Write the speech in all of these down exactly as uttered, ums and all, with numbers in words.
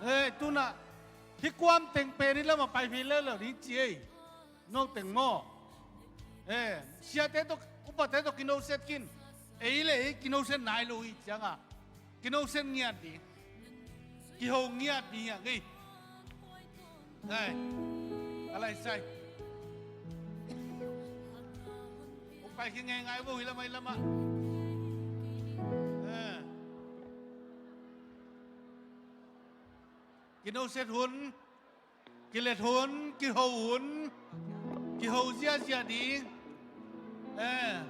Eh, tunah hih kuam teng pen hih lamah pai phei leuleu ding ci ei. No teng maw? Eh, siate tawh, upate tawh kinoset khin. Ei le ei kinoset nai lo hi ciangah kinoset ngiat ding, kiho ngiat ding hiang ei. Ngai. A lai sai. Upai khi ngai ngai bo hi lamah, hi lamah. Eh. Kinoset hun, kilet hun, kiho hun, kiho ziazia ding. Eh.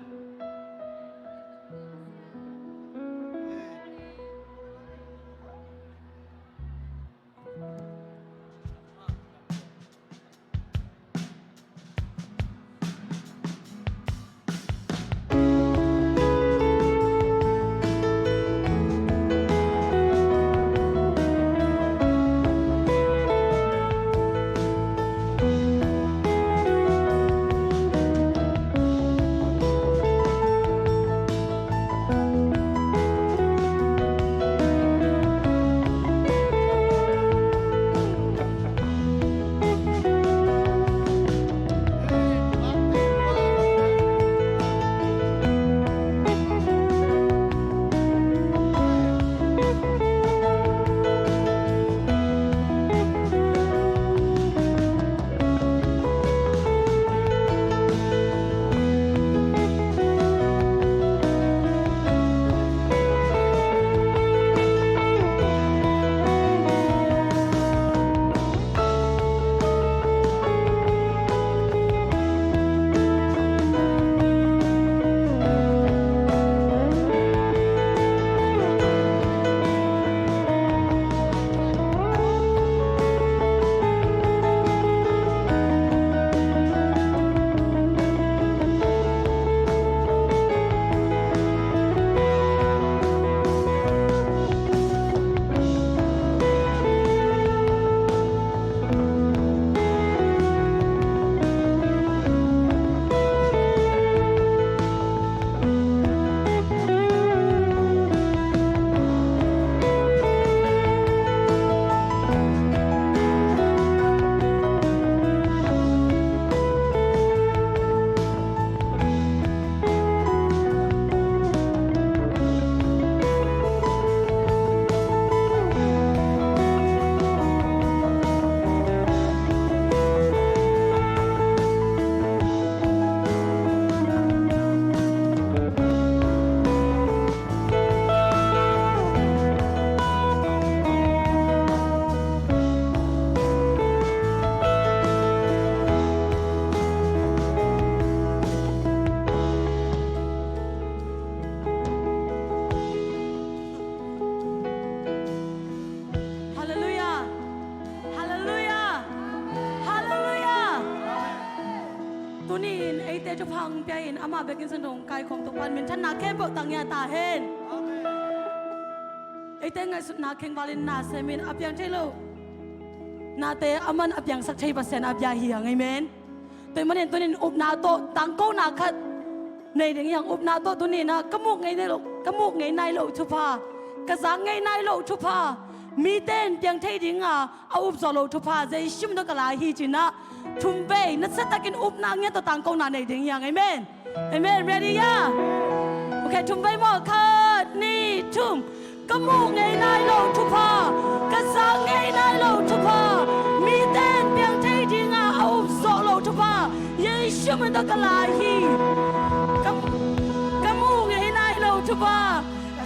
Halleluiah. Halleluiah. Halleluiah. Tuni-in eite thupha hong pia-in amah bekin sangdong kaikhawm Topa'n minthanna khempeuh tang ngiat ta hen. Eite ngaihsutna khengvalin na semin a piang thei lo nate aman a piangsak thei Pasian a bia hi hang. Amen. Tua ahih manin tuni-in upna tawh tangkona khat nei ding hi hang. Upna tawh tuni-in ah ka muk ngei nai lo, ka muk ngei nai lo thupha, ka zak ngei nai lo thupha, mite in piang thei dinga a up zawh lo thupha Jesu min tawh ka la hi ci-in ah thumvei nasatakin upna ngiat tawh tangkona nei ding hi hang. Amen. Amen. Ready, yeah? Okay, thumvei maw, khat, nih, thum. Ka muk ngei nai lo thupha, ka zak ngei nai lo thupha, mite in piang thei dinga a up zawh lo thupha Jesu min tawh ka la hi. Ka, ka muk ngei nai lo thupha,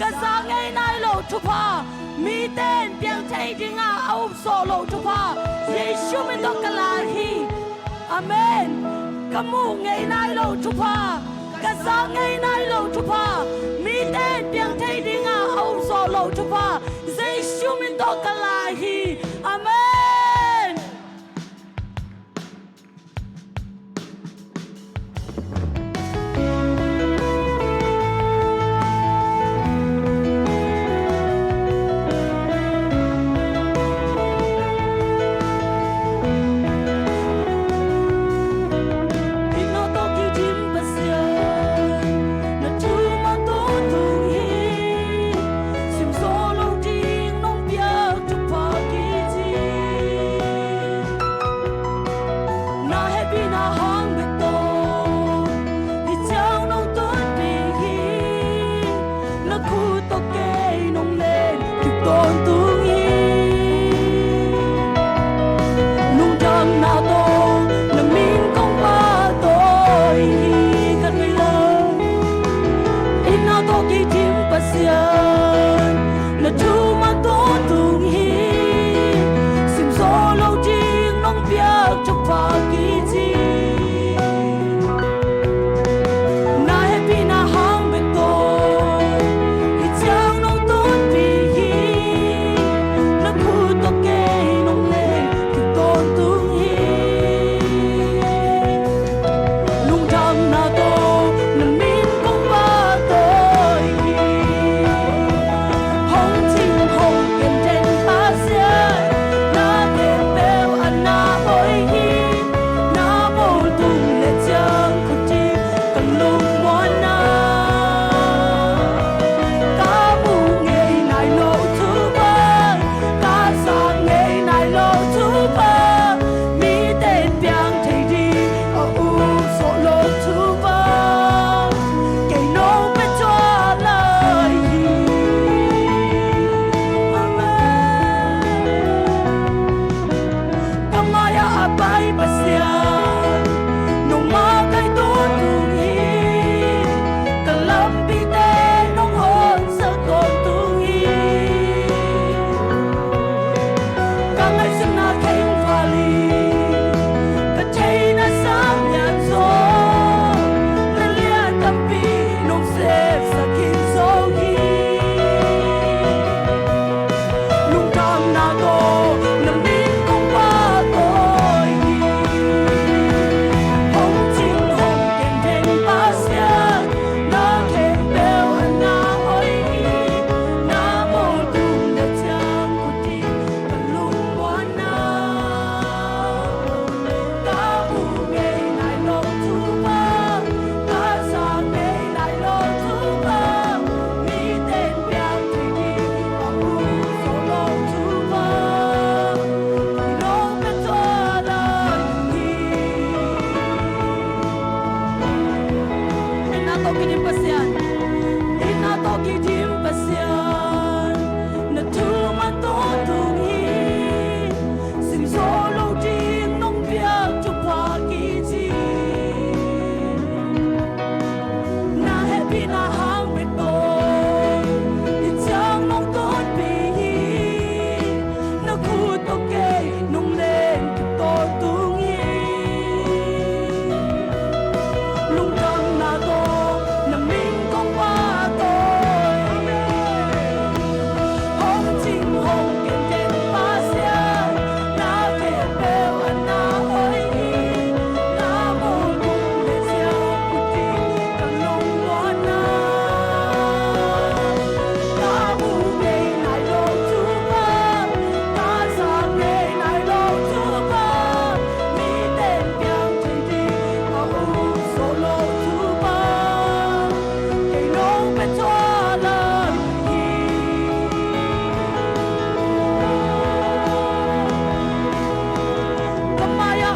ka zak ngei nai lo thupha, mite in piang thei dinga a up zawh lo thupha Jesu min tawh ka la hi. Amen. Ka muk ngei nai lo thupha, ka zak ngei nai lo thupha, mite in piang thei dinga a up zawh lo thupha Jesu min tawh ka la hi. Amen. Inn no tawh kidim Pasian, na thu man tawntung hi. Sim zawh lo ding nong piak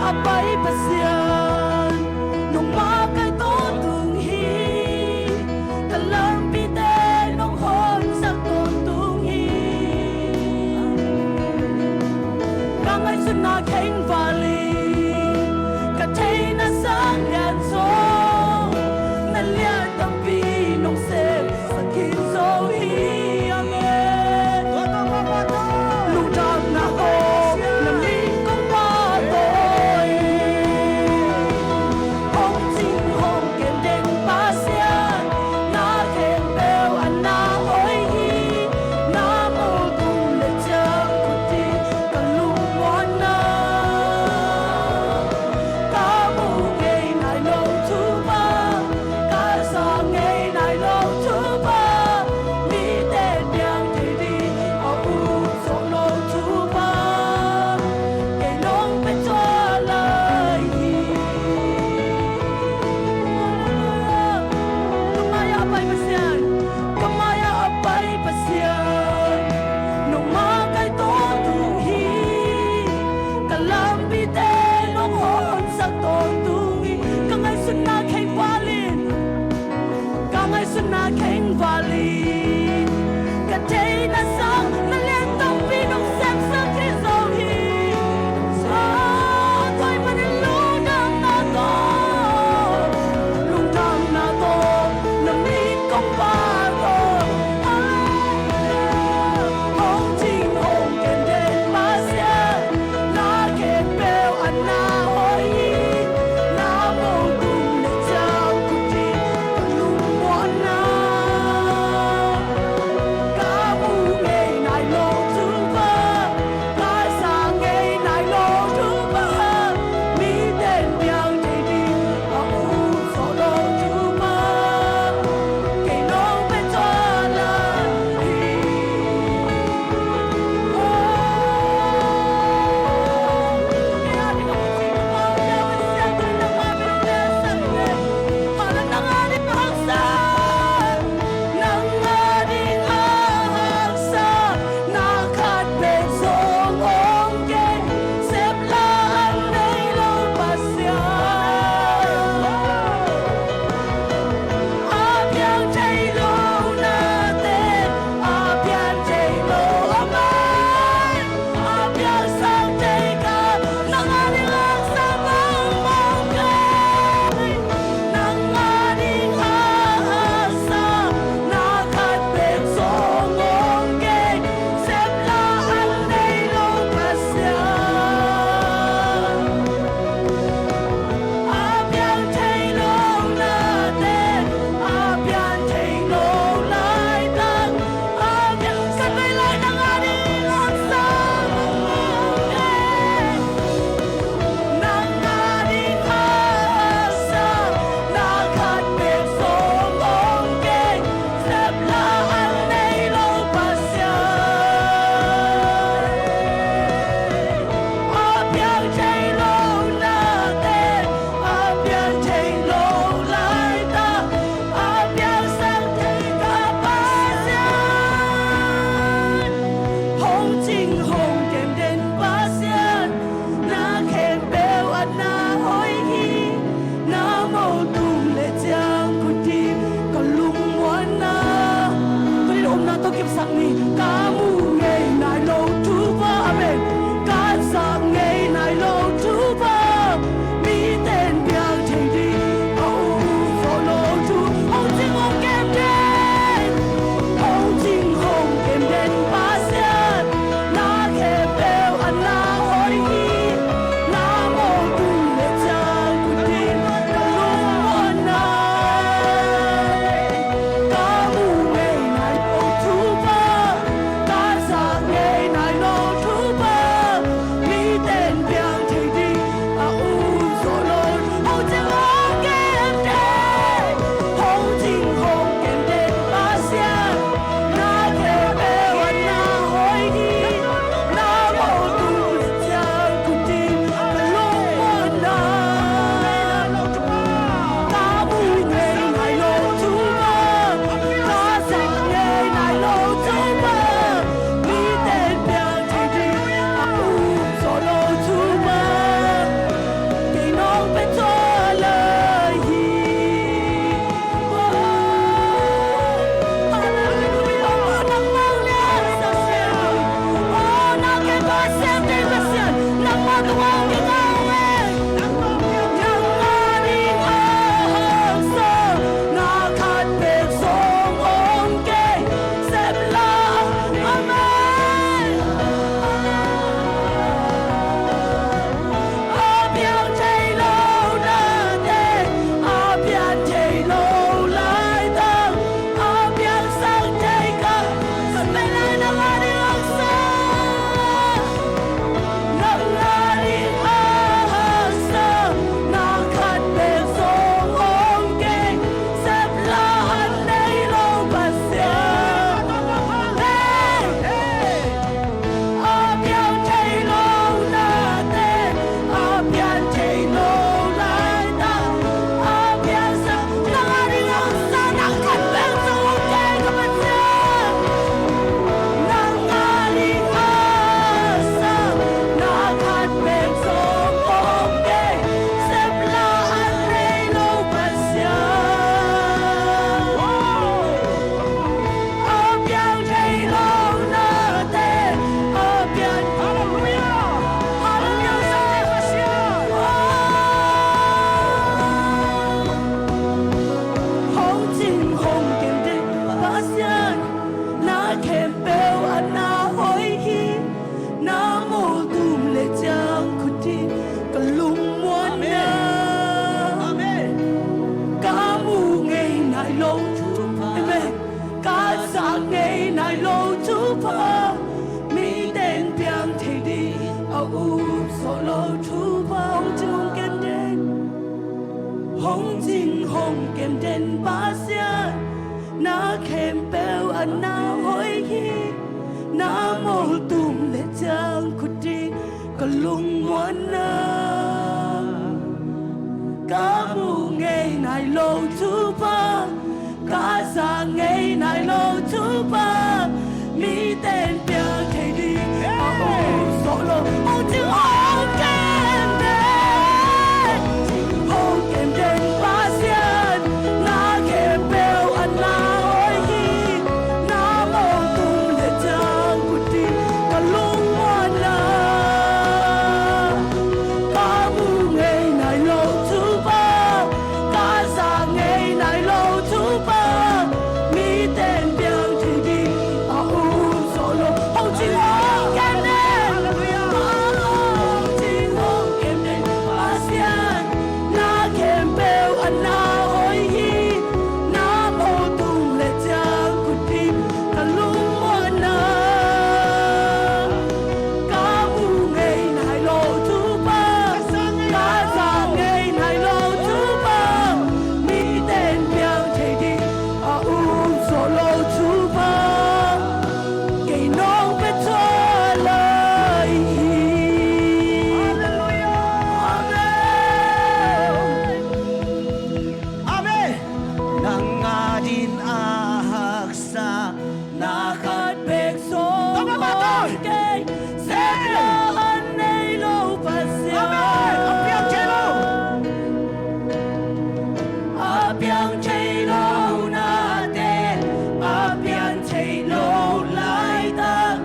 Pai Pasian, nangmah ka tawntung hi. Ka lampite nong honsak tawntung hi. Ka ngaihsutna kheng val hi. Ka theihna sang lian zong na lian tampi nong sem sakin zo hi. Amen. Lungdamna hong na min kong pahtawi. Hong cing hong kem den Pasian, na khempeuh a na hoih hi. Na muh tung le ciang khuti ka lungmuanna. na hoih hi. Na moltum le ciang khuti ka lungmuanna, ka mu ngei nai lo thupha, ka za ngei nai lo thupha, mi ten piang thei ding a um sawh lo. Hong cing hong kem den, hong kem den Pasian, na khempeuh a na hoih hi. Na moltum le ciang khuti ka lungmuanna, ka mu ngei nai lo thupha, ka za ngei nai lo thupha, mi ten piang thei ding a um sawh lo. Hong cing hong kem den, hong cing hong kem den Pasian, na khempeuh a na hoih hi. Na moltum le ciang khuti ka lungmuanna, ka mu ngei nai lo thupha, ka za ngei nai lo thupha, mi ten piang thei ding a um sawh lo thupha, kei nong pia thuah lai hi. Amen. Amen. Nang adingin a haksa na khat bek zong om kei. Sepna a nei lo Pasian. Amen. A piang thei lo. A piang thei lo nate, a piang thei lo laitak,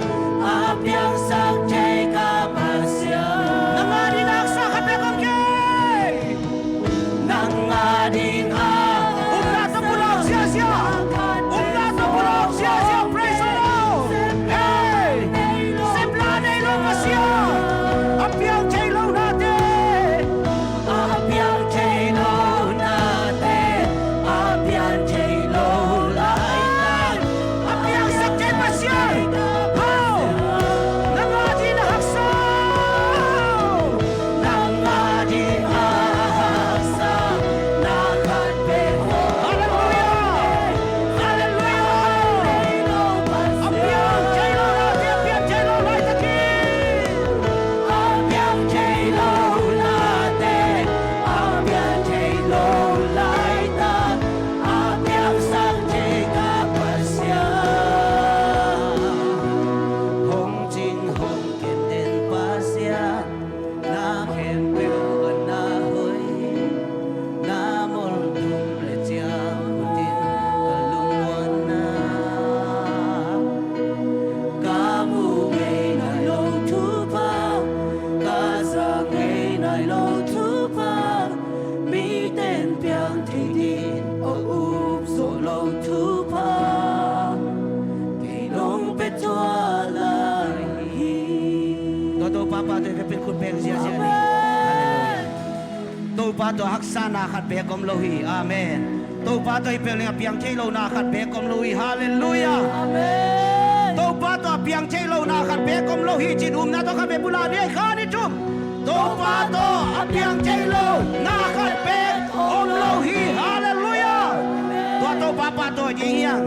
a piangsak thei ka Pasian. Nang adingin a haksa khat bek om kei. Nang adingin a umna tawh pulak ziahziah, umna tawh pulak ziahziah. Praise the Lord. Hey, sepna nei lo Pasian, a piang thei lo nate, a piang thei lo nate, a piang thei lo laitak, a piangsak thei Pasian. Hau, nang adingin a haksa. Nang adingin a haksa na khat bek om. Halleluiah. Halleluiah. A piang thei lo nate, a piang thei lo laitak hi. A piang thei lo nate, a piang thei lo laitak, a piangsak thei ka Pasian. Hong cing hong kem den Pasian, na khempeuh a na hoih hi. Na moltum le ciang khutin ka lungmuanna, ka mu ngei nai lo thupha, ka za ngei nai lo thupha, mi ten piang thei ding a um sawh lo thupha, kei nong pia thuah lai hi. Tua Topa pa tawh i biakinn khut beng ziahziah ni. Amen. Halleluiah. Topa tawh a haksa na khat bek om lo hi. Amen. Topa tawh i biakinn a piang thei lo na khat bek om lo hi. Halleluiah. Amen. Topa tawh a piang thei lo na khat bek om lo hi. Cin umna tawh khat bek pulak ni, khat, nih, thum. Topa tawh a piang thei lo na khat bek om lo hi. Halleluiah. Tua Topa pa tawh i ding hi hang.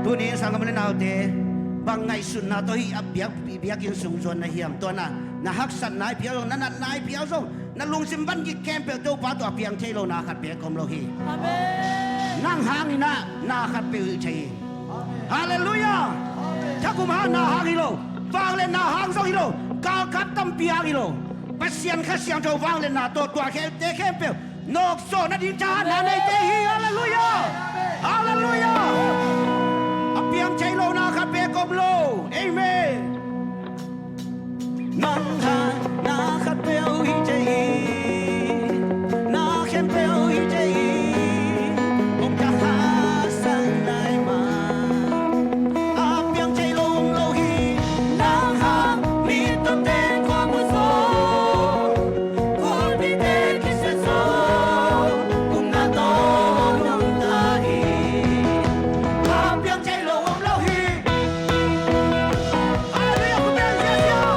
Tuni in sanggam le naute, bang ngaihsutna tawh hih a biak, biakinn sung zuan na hiam? Tua na, na haksatna i piak zong, na natna i piak zong, na lungsim van gik khempeuh Topa tawh a piang thei lo na khat bek om lo hi. Amen. Nang hangin ah na khat peuh hih thei hi. Halleluiah. Thakum hang na hang hi lo, vangliatna hang zong hi lo, galkap tampi hang hi lo, Pasian Kha Siangtho vangliatna tawh tua khempeuh, te khempeuh nawk zawh nading thahatna neite hi. Halleluiah. Halleluiah. A piang thei lo na khat bek om lo. Amen. Nang hang na khat peuh hih thei hi. Na khempeuh hih thei hi. Hong ka haksat nai mah. A piang thei lo om lo hi. Nang hang mi tuamte khuamun zaw, kulpite kisia zaw, umna tawh nungta hi. A piang thei lo om lo hi. Halleluiah, khut beng ziahziah.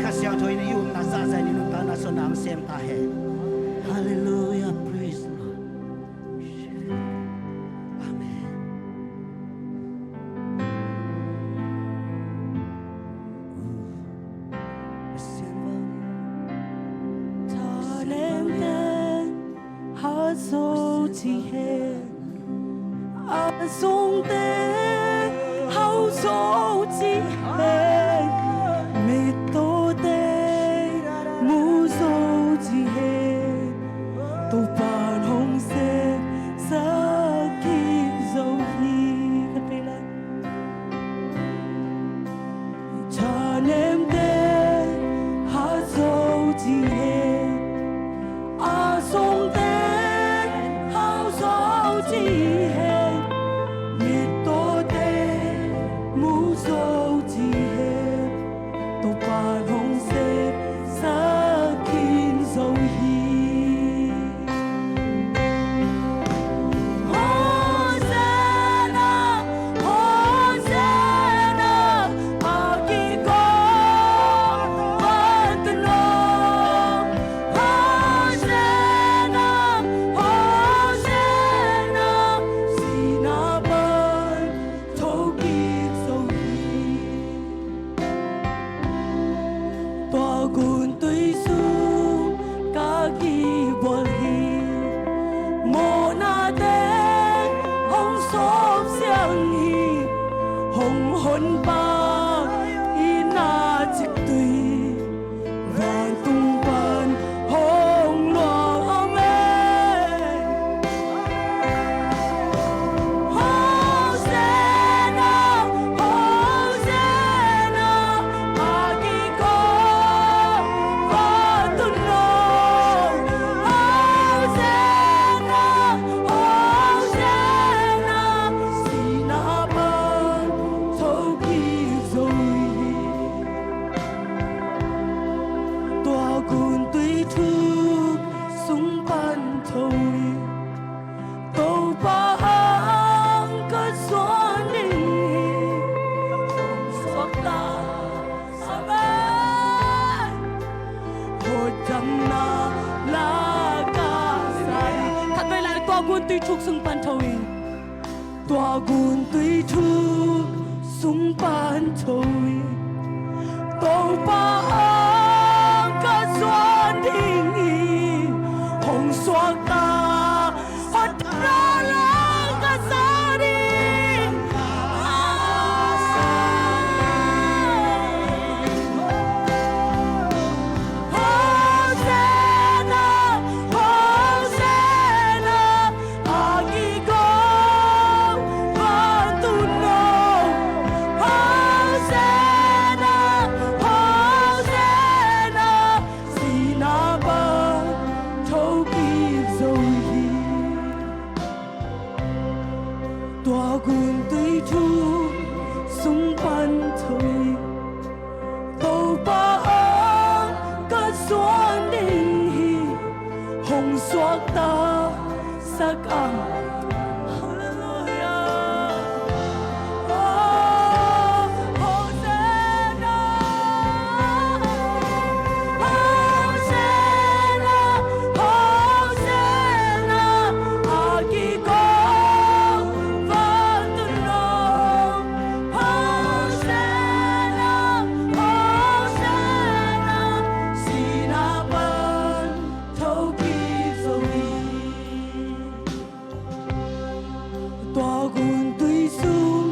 Siangtho in i upna zahzah in i nuntakna suahna hong sem ta hen. Halleluiah, praise the Lord. Amen. Thanemte hazo ci hen, a sungte hau zo ci hen, mittawte mu zo ci hen, Topa'n hong sepsak kik zo hi. Ka pe lai. Thanemte hazo ci hen, a sungte hau zo ci hen, mittawte mu zo ci hen, Topa'n hong sepsak khin zo hi. Hosanna, Hosanna, a kikawm vantunong. Hosanna, Hosanna, sihna pan thokik zo hi. Tua guntui sung ka kibual hi. Mawhna teng hong sawp siang hi. Hong Honpa itna ciktui vantung pan hong luang. Amen. Hosanna, Hosanna, a kikawm vantunong. Hosanna, Hosanna, sihna pan thokik zo hi. Tua guntui thuk sung pan tho in, Topa ang ka zuan ding hi. Suakta, amen. Hotdamna la ka sa hi. Khatvei lai, tua guntui thuk sung pan tho in. Tua guntui thuk sung pan tho in, Topa ang ka zuan ding hi. Hong suakta, hotdamna la ka sa ding. Hosanna, Hosanna, a kikawm vantunong. Hosanna, Hosanna, sihna pan thokik zo hi. Tua guntui thuk sung pan tho in, Topa ang ka zuan ding hi. Hong suakta sak ang. Halleluiah. Oh, Hosanna, Hosanna, Hosanna, a kikawm vantunong. Hosanna, Hosanna, sihna pan thokik zo hi. Tua guntui sung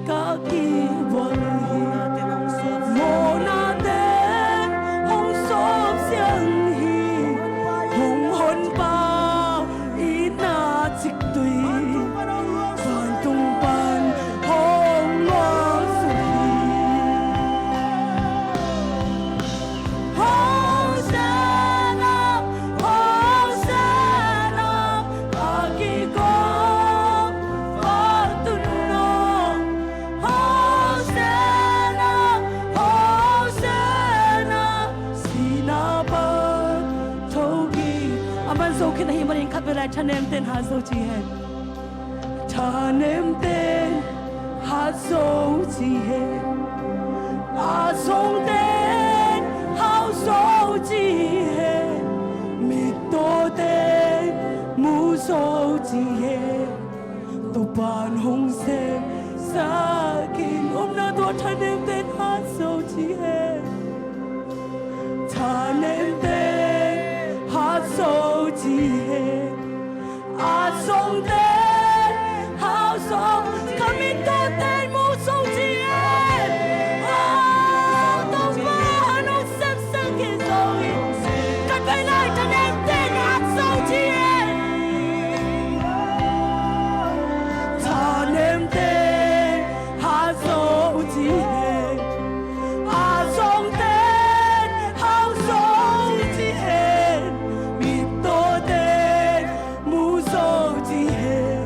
ka kibual hi. Mawhna teng hong sawp siang hi. Hong Honpa itna ciktui vantung pan hong luang suk hi. Hosanna, Hosanna, a kikawm vantunong. Hosanna, Hosanna, sihna pan thokik. A man zo khin ahih manin khatvei lai thanemte'n hazo ci hen. Thanemte'n hazo ci hen. A sungte'n zo ci hen, mittawte mu zo ci hen, Topa'n hong sepsak in. Omna tua thanemte hat zo ci hen, thanemte hat zo ci hen, a zongte hau zo, ka mittawte mu zo ci hen. Aw Topa, nong sepsak hi zo hi. Ka pai lai thanemte hat zo ci hen, thanemte hat zo ci hen, a zongte hau zo ci hen, mittawte mu zo ci hen,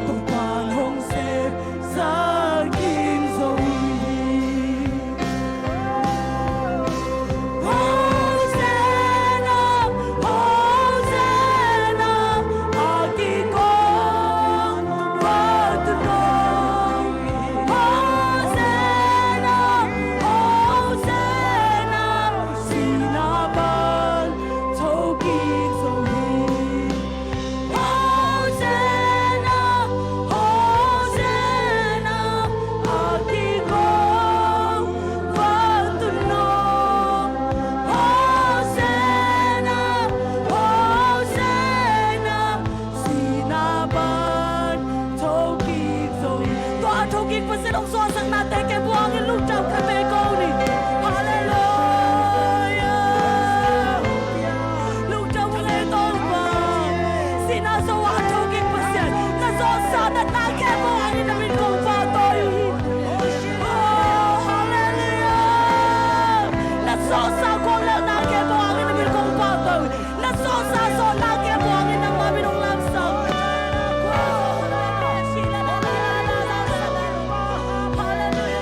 Topa'n hong sepsak in zo hi. Hosanna, Hosanna, a kikawm va tun aw. Hosanna, Hosanna, sihna pan thokik zo hi. Hosanna, Hosanna, a kikawm va tun aw. Hosanna, Hosanna, sihna pan thokik zo hi. Tua a thokik Pasian hong suahsaknate kei buangin lungdam ka pe ko ni. Halleluia. Lungdam ka pe Topa. Sihna zo a thokik Pasian, na zawhsa natnate kei buangin na min kong pahtawi hi. Oh, halleluia. Na zawhsa khualelhnate kei buangin na min kong pahtawi hi. Na zawhsa zawhnate kei buangin nangma min hong lamsang. Halleluia.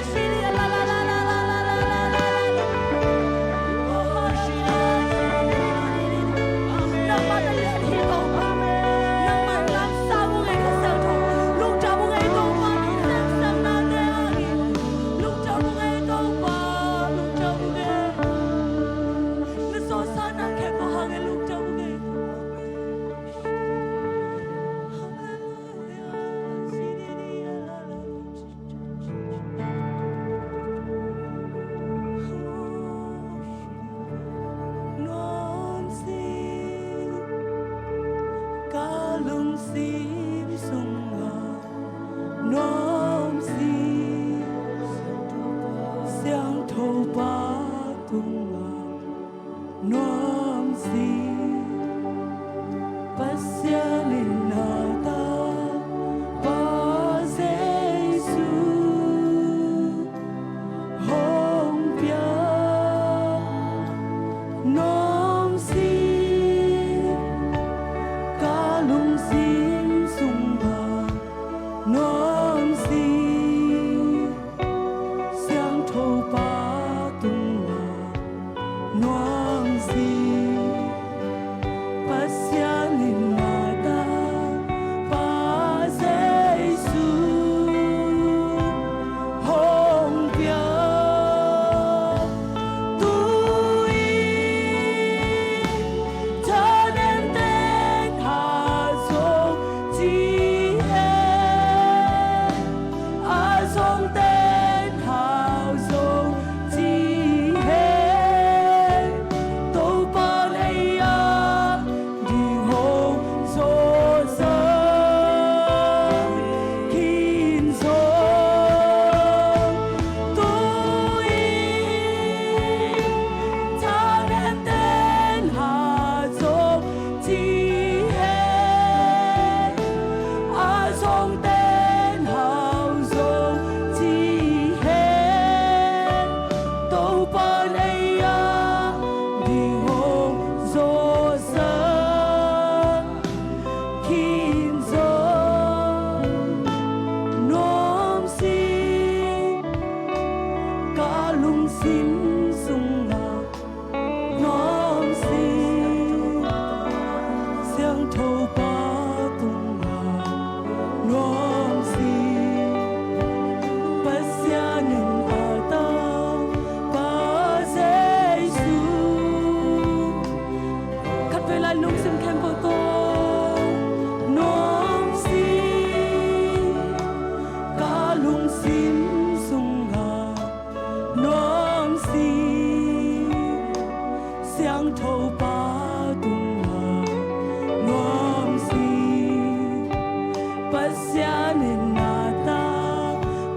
Sian in na ta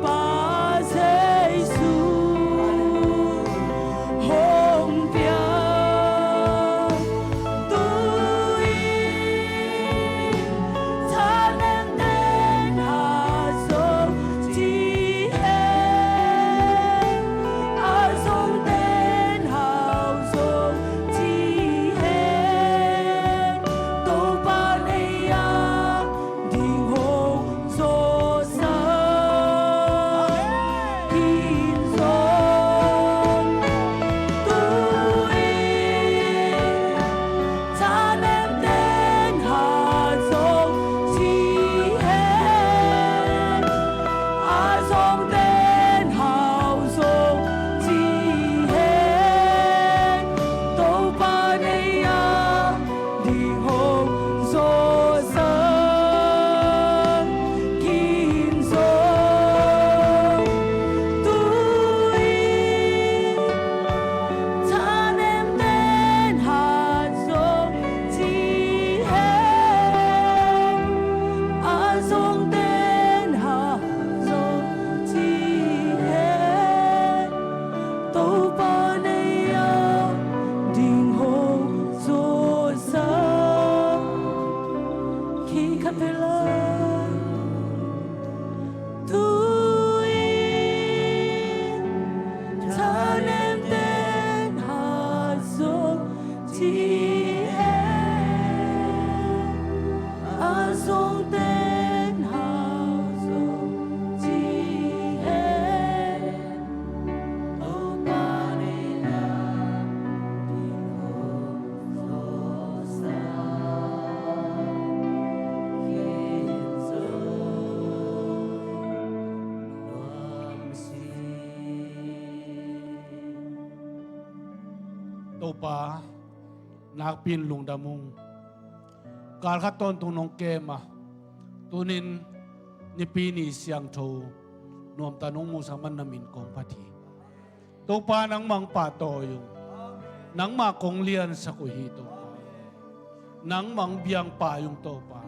Pa Jesu hong pia tu-in thanem den ha zo ci hen, a zong den hau zo ci hen. Topa nei a ding hong zawhsa kin zong tu-in thanem den ha zong ci hen, a zong den hau zong ci hen. Topa nei a ding hong zawhsa kin zong tu-in thanem den ha zong ci hen, a zong den ha zong ci hen. Topa nei a ding hong zawhsa kin khat vei lai. Tu-in thanem den ha zong ci hen, a zong den ha zong ci hen. Topa nei a ding hong zawhsa kin zong nuam hi. Topa nakpi-in lungdam ung. Kal khat tawntung nong kem a, tuni-in Nipi ni siangtho nuamtak nong muhsak manin na min kong phat hi. Topa nangmah hong pahtawi ung. Nangmah kong liansak uh hi Topa. Nangmah hong biakpa hi ung Topa.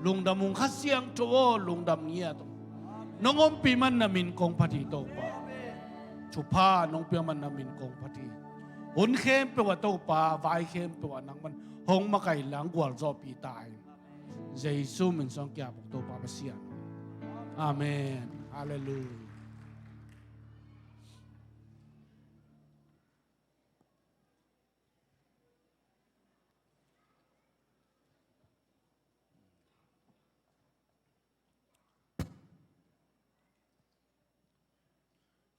Lungdam ung, Kha Siangtho aw, lungdam ngiat ung. Nong ompih manin na min kong phat hi Topa. Thupha nong pia manin na min kong phat hi. Hun khempeuh ah Topa, vai khempeuh ah nangman hong makaih in la hong gualzawhpih ta in. Jesu min suang kiabuk Topa Pasian. Amen. Halleluiah.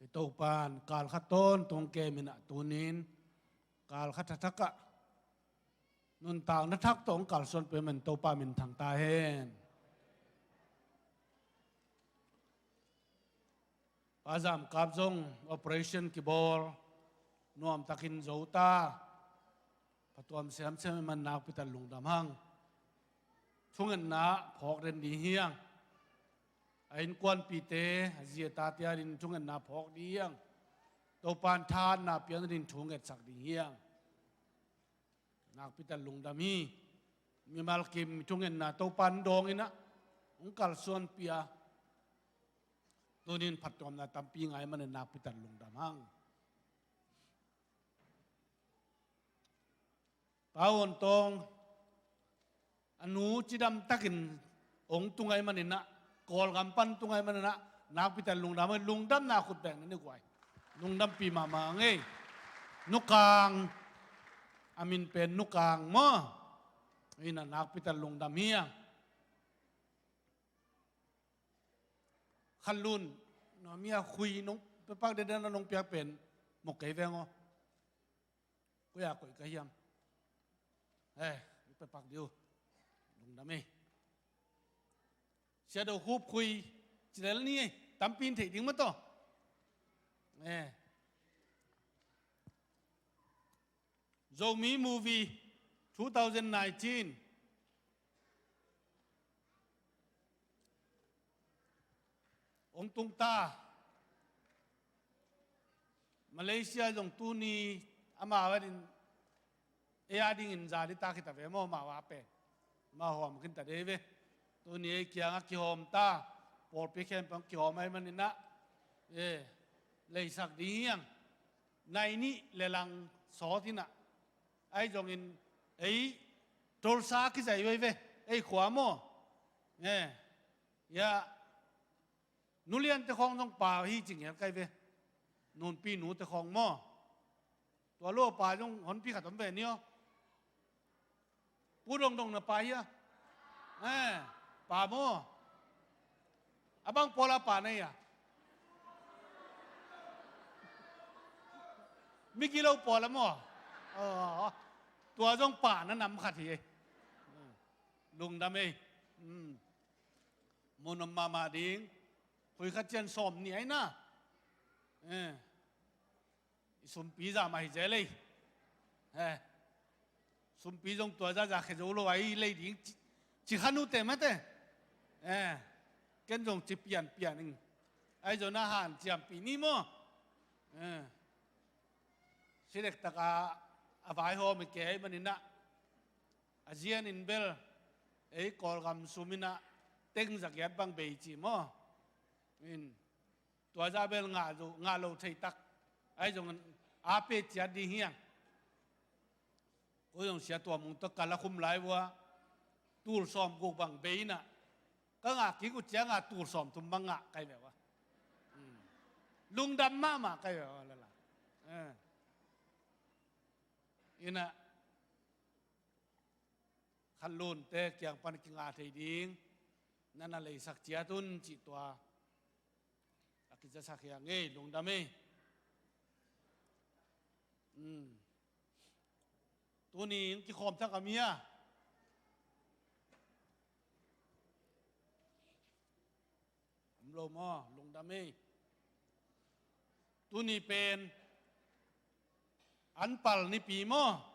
I Topa in kal khat tawntung kem in ah, tuni-in kal khat thak ah nuntakna thak tawh hong kalsuanpih manin Topa min thang ta hen. Pa Zam Kap zong operation kibawl, nuamtakin zo ta. Phatuam semsem ahih manin nakpi takin lungdam hang. Thungetna phawk den ding hi hang. A innkuanpihte, a zi a tate adingin thungetna phawk ding hi hang. Topa in thahatna piakna dingin thu ngetsak ding hi hang. Nakpi takin lungdam hi. Mimal kim thungetna Topa in dawng in ah hong kalsuanpih a, tuni-in phattuamna tampi ngah ahih manin nakpi takin lungdam hang. Pa Uan Tawng, a nu cidam takin hong tung ahih manin ah, Kawlgam pan tung ahih manin ah, nakpi takin lungdam hi. Lungdamna khut beng na ni guai. Lungdampih mahmah ing ei. Nukang, a min pen Nukang maw? Ina, nakpi takin lungdam hi a. Khanlun, no, mi a khui nong pepak dede na nong piak pen mawk kei veng aw. Koi a koih ka hiam? Eh, nong pepak dih uh. Lungdam ei. Siado Khup Khui, ci lel ni ei. Tampi in theih ding mah tawh. Eh. Zomi Movie two thousand nineteen hong tung ta. Malaysia zong tuni amau adingin, ei adingin zan hi ta khit a ve maw, amau a pen. Amau huam khin ta dei ve. Tuni ei kiangah kihawm ta, pawlpi khempeuh kihawm ahih maninah, eh, leisak ding hiang. Nai nih le lang sawt inah. Ahi zongin ei Tulsa kizai veve, ei khua maw. Eh, ya, nuliante khawng zong pa hi cing hial kai ve. Nunpi nute khawng maw. Tua lua pa zong honpi khat om ve ni aw. Pu Dongdong na pa hi a. Eh, pa maw. A bang pawl a pa na hi a. Migilo pawl a maw. Aw, tua zong pa na nam khat hi. Lungdam ei. Mun om mahmah ding. Khui khat cian sawm ni aina. Eh. I sumpi zah mah hi zel ei. Eh. Sumpi zong tua zah zah khe zo lo a i lei ding ci, ci khan ute mate. Eh. Ken zong ci pianpian ing. Ahi zong na hanciampih ni maw. Eh. Si dektak a, a vaihawm i kei maninah. A zianin bel ei Kawlgam suminah teng zagiat bang bei ci maw. In. Tua zah bel ngah zo, ngah lo thei tak. Ahi zongin a pe ciat ding hiang. Ko zong sia tua mung tawh kal a khum lai vua. Tul sawm guk bang bei inah. Ka ngah kik uh ciangah tul sawm thum bang ngah kai ve ua. Hmm. Lungdam mahmah kai ve ua lala. Eh. Inah. Khanlunte kiang pan kinga thei ding na na leisak ciat un cih tua a kizasak hiang ei, lungdam ei. Hmm. Tuni in kikhawm thak a mi a om lo maw, lungdam ei. Tuni pen an pal nipi maw.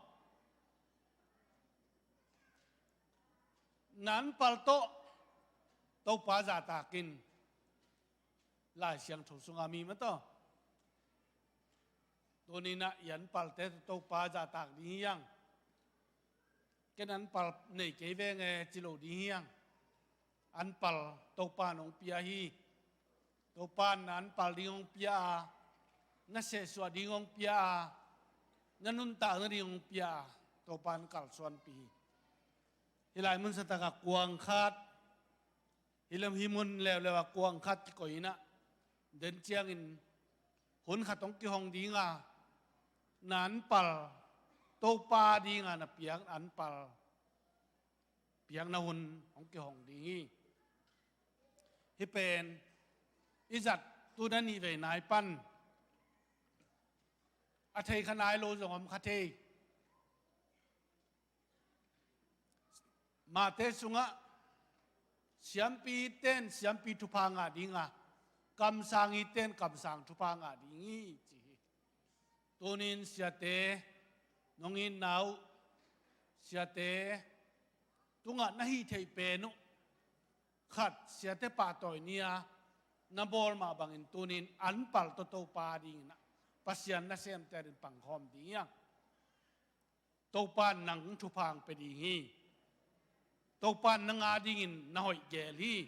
Na an pal tawh Topa zahtakin Lai Siangtho sunga mi mah tawh. Tuninah i an palte tawh Topa zahtak ding hiang. Ken an pal nei kei venge ci lo ding hiang. An pal Topa in hong pia hi. Topa in na an pal ding hong pia a, na sehsuah ding hong pia a, na nuntak nading hong pia a, Topa in kalsuanpih hi. Hih lai mun sa takah kuang khat, hih lam hih mun leuleu a kuang khat kikoih inah den ciangin hun khat hong kihong dinga, na an pal Topa dinga na piak an pal piakna hun hong kihong ding hi. Hih pen i zat tu na nih vei nai pan a thei kha nai lo zong om kha thei. Mate sungah siampi iten siampi thupha ngah dinga, kamsang iten kamsang thupha ngah ding hi ci hi. Tunin siate, nong itna uh, siate tungah na hih theih pen uh khat siate pahtawi ni-a na bawl mah bangin tunin an pal tawh Topa dinginah Pasian nasemte adin pangkhawm ding hiang. Topa in nang thupha hong pia ding hi. Topa in nang adingin na hoih gel hi.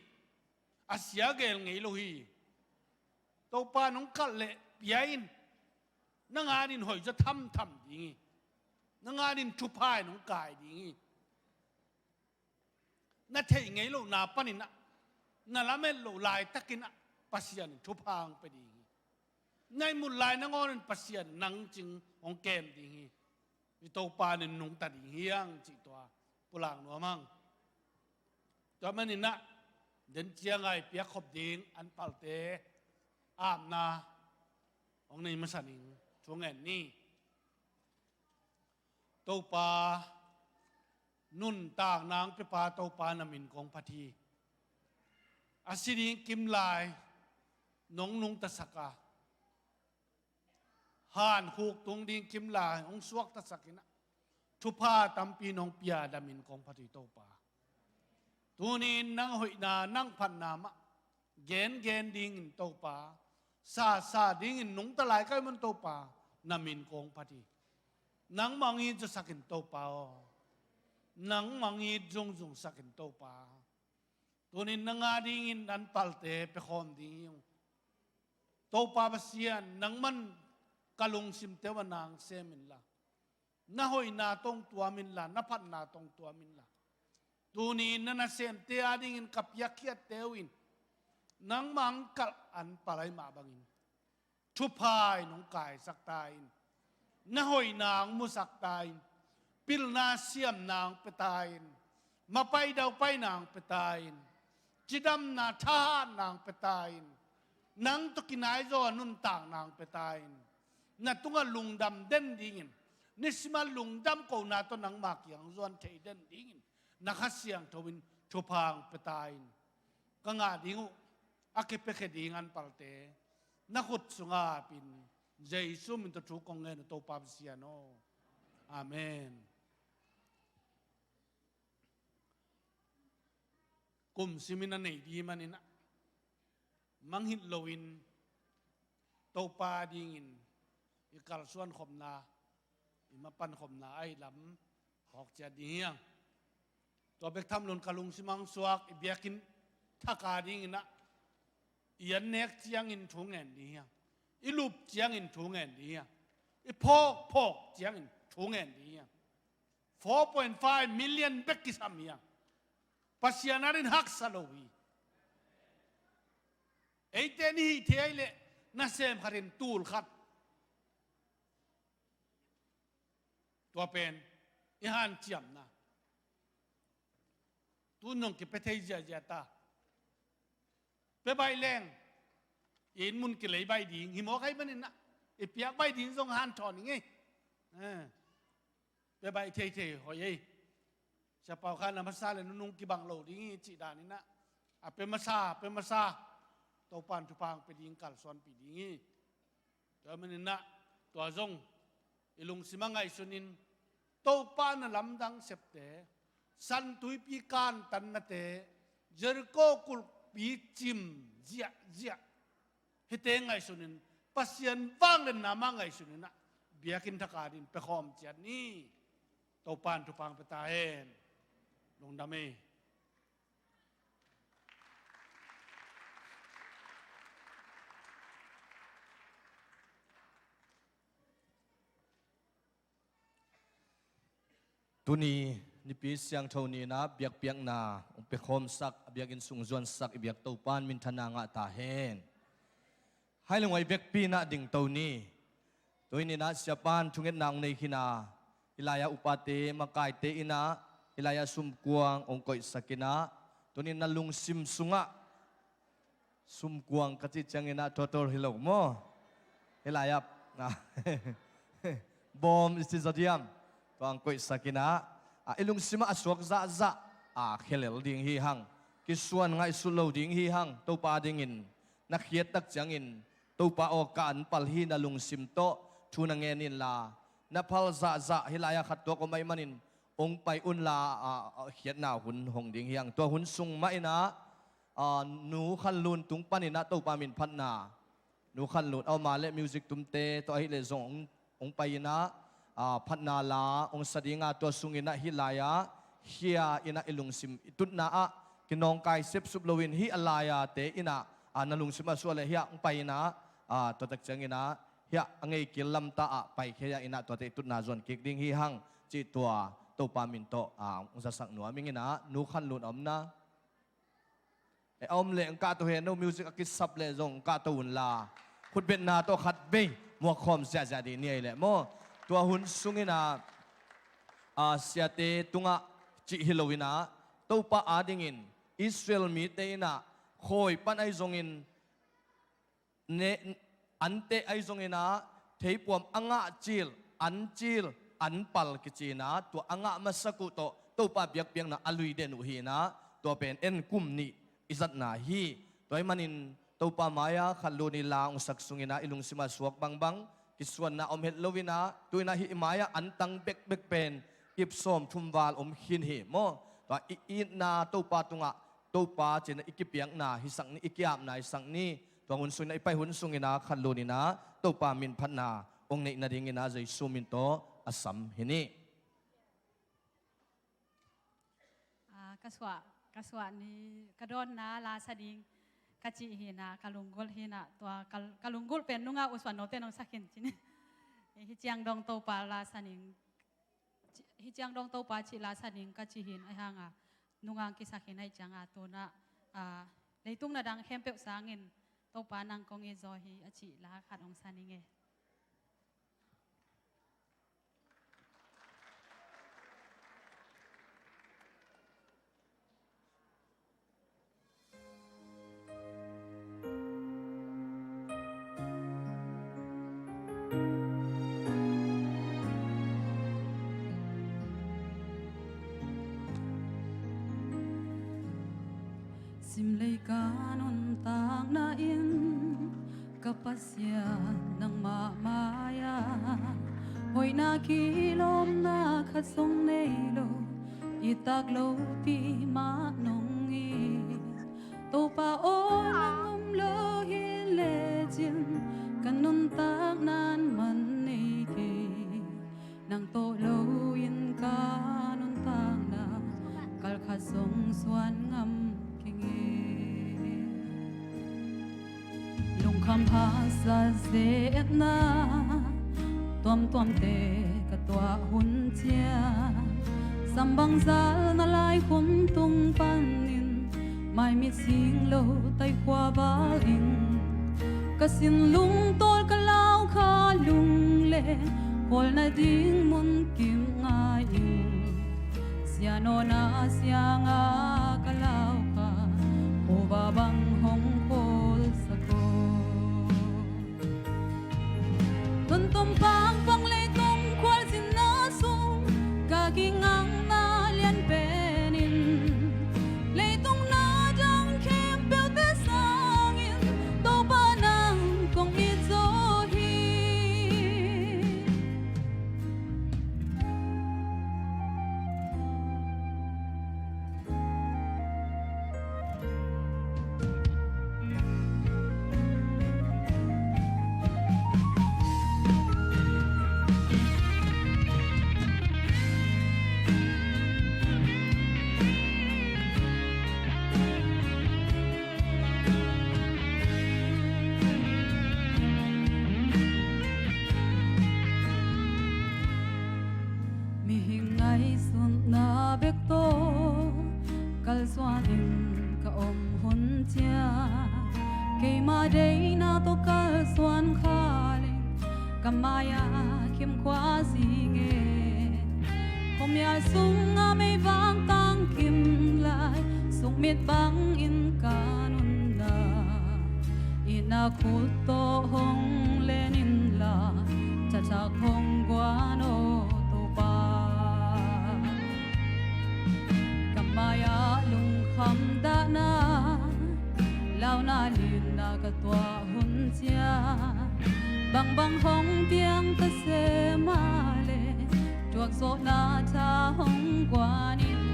A sia gel ngei lo hi. Topa in hong kalh leh pia in. Nang adin hoih zaw thamtham ding hi. Nang adin thupha in hong kai ding hi. Na theih ngei lohna paninah, na lamet loh laitakinah Pasian in thupha hong pia ding hi. Na ihmut lai nangawnin Pasian nang cing hong kem ding hi. I Topa in nungta ding hiang cih tua pulak nuam hang. Tua maninah den ciangai piakkhop ding an palte apna hong nei masa ning thu ngen ni. Topa, nuntakna hong piapa Topa na min kong phat hi. A si ding kimlai nong nungtasak a, hankhuk tung ding kimlai hong suaktasak inah thupha tampi nong pia na min kong phat hi Topa. Tunin nang hoihna nang phatna mah gengen dingin Topa, sasa dingin nungta lai ka hih man Topa, na min kong phat hi. Nangmah hong it zawsakin Topa aw. Nangmah hong it zungzungsakin Topa. Tunin nang a dingin an palte pia khawm ding hi ung. Topa Pasian, nangman ka lungsimte uh a nang sem inla, na hoihna tawh hong tuam inla, na phatna tawh hong tuam inla, tunin na nasemte a dingin ka piakkhiatte uh in nangmah hong kalh an pal ahih mah bangin thupha in hong kaisak ta in, na hoihna hong musak ta in, pilna siamna hong pia ta in, mapai daupaina hong pia ta in, cidamna thahatna hong pia ta in, nang tawh kinaizaw nuntakna hong pia ta in, na tungah lungdam den dingin, nisim a lungdam kohna tawh nangma kiang zuan thei den dingin, na Kha Siangtho in thupha hong pia ta in, ka ngah ding uh a kipiakhia ding an palte na khut sungah ap in, Jesu min tawh thu kong ngen uh, Topa Pasian aw. Amen. Kum simin a nei ding manin ah, mangngilh loin Topa dingin i kalsuan khopna, i mapan khopna a i lam phawk ciat ding hi hang. Tua bek tham loin ka lungsim ah hong suak i biakinn thak a dingin ah, i an nek ciangin thu ngen ding hi hang. I lup ciangin thu ngen ding hi hang. I phawk phawk ciangin thu ngen ding hi hang. Four point five million bek kisam hi hang. Pasian adingin haksa lo hi. Eite i hih theih leh nasem khat in tul khat, tua pen i hanciamna. Tu-in zong kipia thei ziahziah ta. Pia baih leng, i inn mun kilei baih ding hi mawk ahih manin ah, i piak baih ding zong hanthawn ing ei. Eh, pia baih theithei hoih ei. Sia Pau Khan a masa leh nunung kibang lo ding hi cih danin ah, a pia masa, a pia masa, Topa in thupha hong pia ding, kalsuanpih ding hi. Tua manin ah, tua zong i lungsim ah ngaihsunin, Topa na lamdang septe, San Tuipi kantannate, Jericho kulhpi cim ziahziah, hihte ngaihsunin, Pasian vangliatna mah ngaihsunin ah, biakinn thak a dingin pia khawm ciat ni. Topa in thupha hong pia ta hen. Lungdam ei. Tuni Nipi Siangtho ni-in ah biakpiakna hong pia khawmsak, a biakinn sung zuansak i biak Topa in minthanna ngah ta hen. Hai le ngoi vekpi-in ah dingto ni. Tuni-in ah Siapa in thungetna hong nei khin a, hih lai-ah upate, makaite in ah hih lai-ah sumkuang hong koihsak in ah, tuni-in na lungsim sungah, sumkuang ka cih ciangin ah total hi lo maw? Hih lai-ah bawm i ci zaw diam? Tua hong koihsak in ah, a, i lungsim ah a suak zahzah a khia lel ding hi hang. Kisuan ngaihsut lo ding hi hang. Topa dingin na khiat tak ciangin, Topa aw, ka an pal hi, na lungsim tawh thu na ngen inla, na phal zahzah, hih lai-ah khat tuak om ahih manin hong pai unla, a, a, khiatna hun hong ding hi hang. Tua hun sung mah in ah, a, Nu Khan Lun tung panin ah Topa min phatna, Nu Khan Lun, a, amah le music tumte tawh ahih leh zong hong, hong pai in ah, a, phatna la hong sa ding a, tua sungin ah hih lai-ah khia in ah i lungsim i tutna ah kinawngkai sepsup loin, hih a lai-ate in ah, a, na lungsim a suah leh hih ah hong pai in ah, a, tua tak ciangin ah hih ah a ngeikil lamta ah paikhia in ah tuate i tutna zuan kik ding hi hang, cih tua Topa min tawh, a, hong zasak nuam ing in ah. Nu Khan Lun a om na? E, a om leh hong kahto hen. No, music a kisap leh zong hong kahto unla, khutbetna tawh khatvei muak khawm ziahziah ding ni ei leh maw? Tua hun sungin ah, a, siate tungah cih hi loin ah, Topa adingin Israel mite in ah khawi pan ahi zongin, ne, an teh ahi zongin ah, theipuam a ngah cil, an cil, an pal kici in ah, tua a ngah masak uh tawh Topa biakpiakna a lui den uh hi in ah, tua pen en kum nih i zatna hi. Tua ahih manin Topa mai-ah Khan Lun i la hong sak sungin ah i lungsim a suak bangbang, kisuanna om het loin ah, tu-in ah hih i mai-ah an tang bekbek pen ip sawmthum val om khin hi maw? Tua i itna Topa tungah, Topa ci-in ah i kipiakna hisak ni, i ki-apna hisak ni. Tua hun sungin ah, i pai hun sungin ah Khan Lun in ah Topa min phatna hong neih nadingin ah Jesu min tawh a sam hi ni. A, ka suah, Ka suah ni, ka dawnna la sa ding ka cih hi-in ah, ka lunggulh hi-in ah, tua ka, ka lunggulh pen nungak U Suan Note nong sa khin ci ni. Hih ciang dong Topa la sa ning, hih ciang dong Topa cih la sa ning ka cih hi-in, ahih hang a nungak kisa khin ahih ciang a, tu-in ah, ah, leitung na dang khempeuh sangin Topa nang kong it zaw hi a cih la khat hong sa ning e. Simlei ka nuntakna in ka Pasian nangmah mai-ah hoihna kilawmna khat zong nei lo, i tak lopi mah nong hi. Topa aw, nang om lo hi lecin ka nuntakna in man nei kei. Nang tawh loin ka nuntakna kal khat zong suan ngam keng e. Lungkham haksa ze-etna tuamtuamte ka tuah hun ciang, sambang zalna lai khum tung panin, maimit sing lo taikhua val in ka sin lungtawl ka lau kha, lungleng khawl nading mun kim ngai-in, sianawna siang a ka lau kha, khuava bang hong khawlsak aw. Nuntom pangpang leitung khualzinna sung ka kingakna lian pen in, leitung na dang khempeuhte sangin Topa nang kong it zaw hi. Mihing ngaihsutna bek tawh kalsuanin ka om hun ciang, keima deihna tawh kalsuan kha leng ka mai-ah khimkhua zing e. Khuamial sungah meivak tangkim lai sukmit bangin ka nunna, itna khut tawh hong len inla, thathak hong guan aw Topa. Ka mai-ah lungkham dahna, launa linna ka tuah hun ciang, bangbang hong piang ta se mah leh, thuakzawhna tha hong guan in.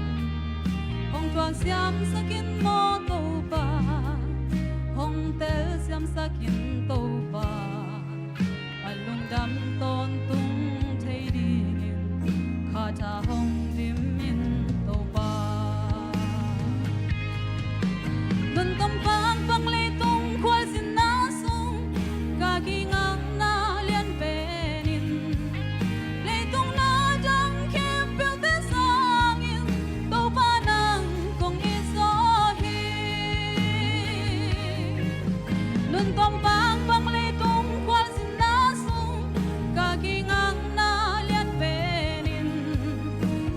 Hong thuaksiamsak in maw Topa, hong telsiamsak in Topa, a lungdam tawntung thei dingin kha tha hong dim in Topa. Nuntom pangpang leitung khualzinna sung ka kingakna lian pen in, leitung na dang khempeuhte sangin Topa nang kong it zaw hi. Nuntom pangpang leitung khualzinna sung ka kingakna lian pen in,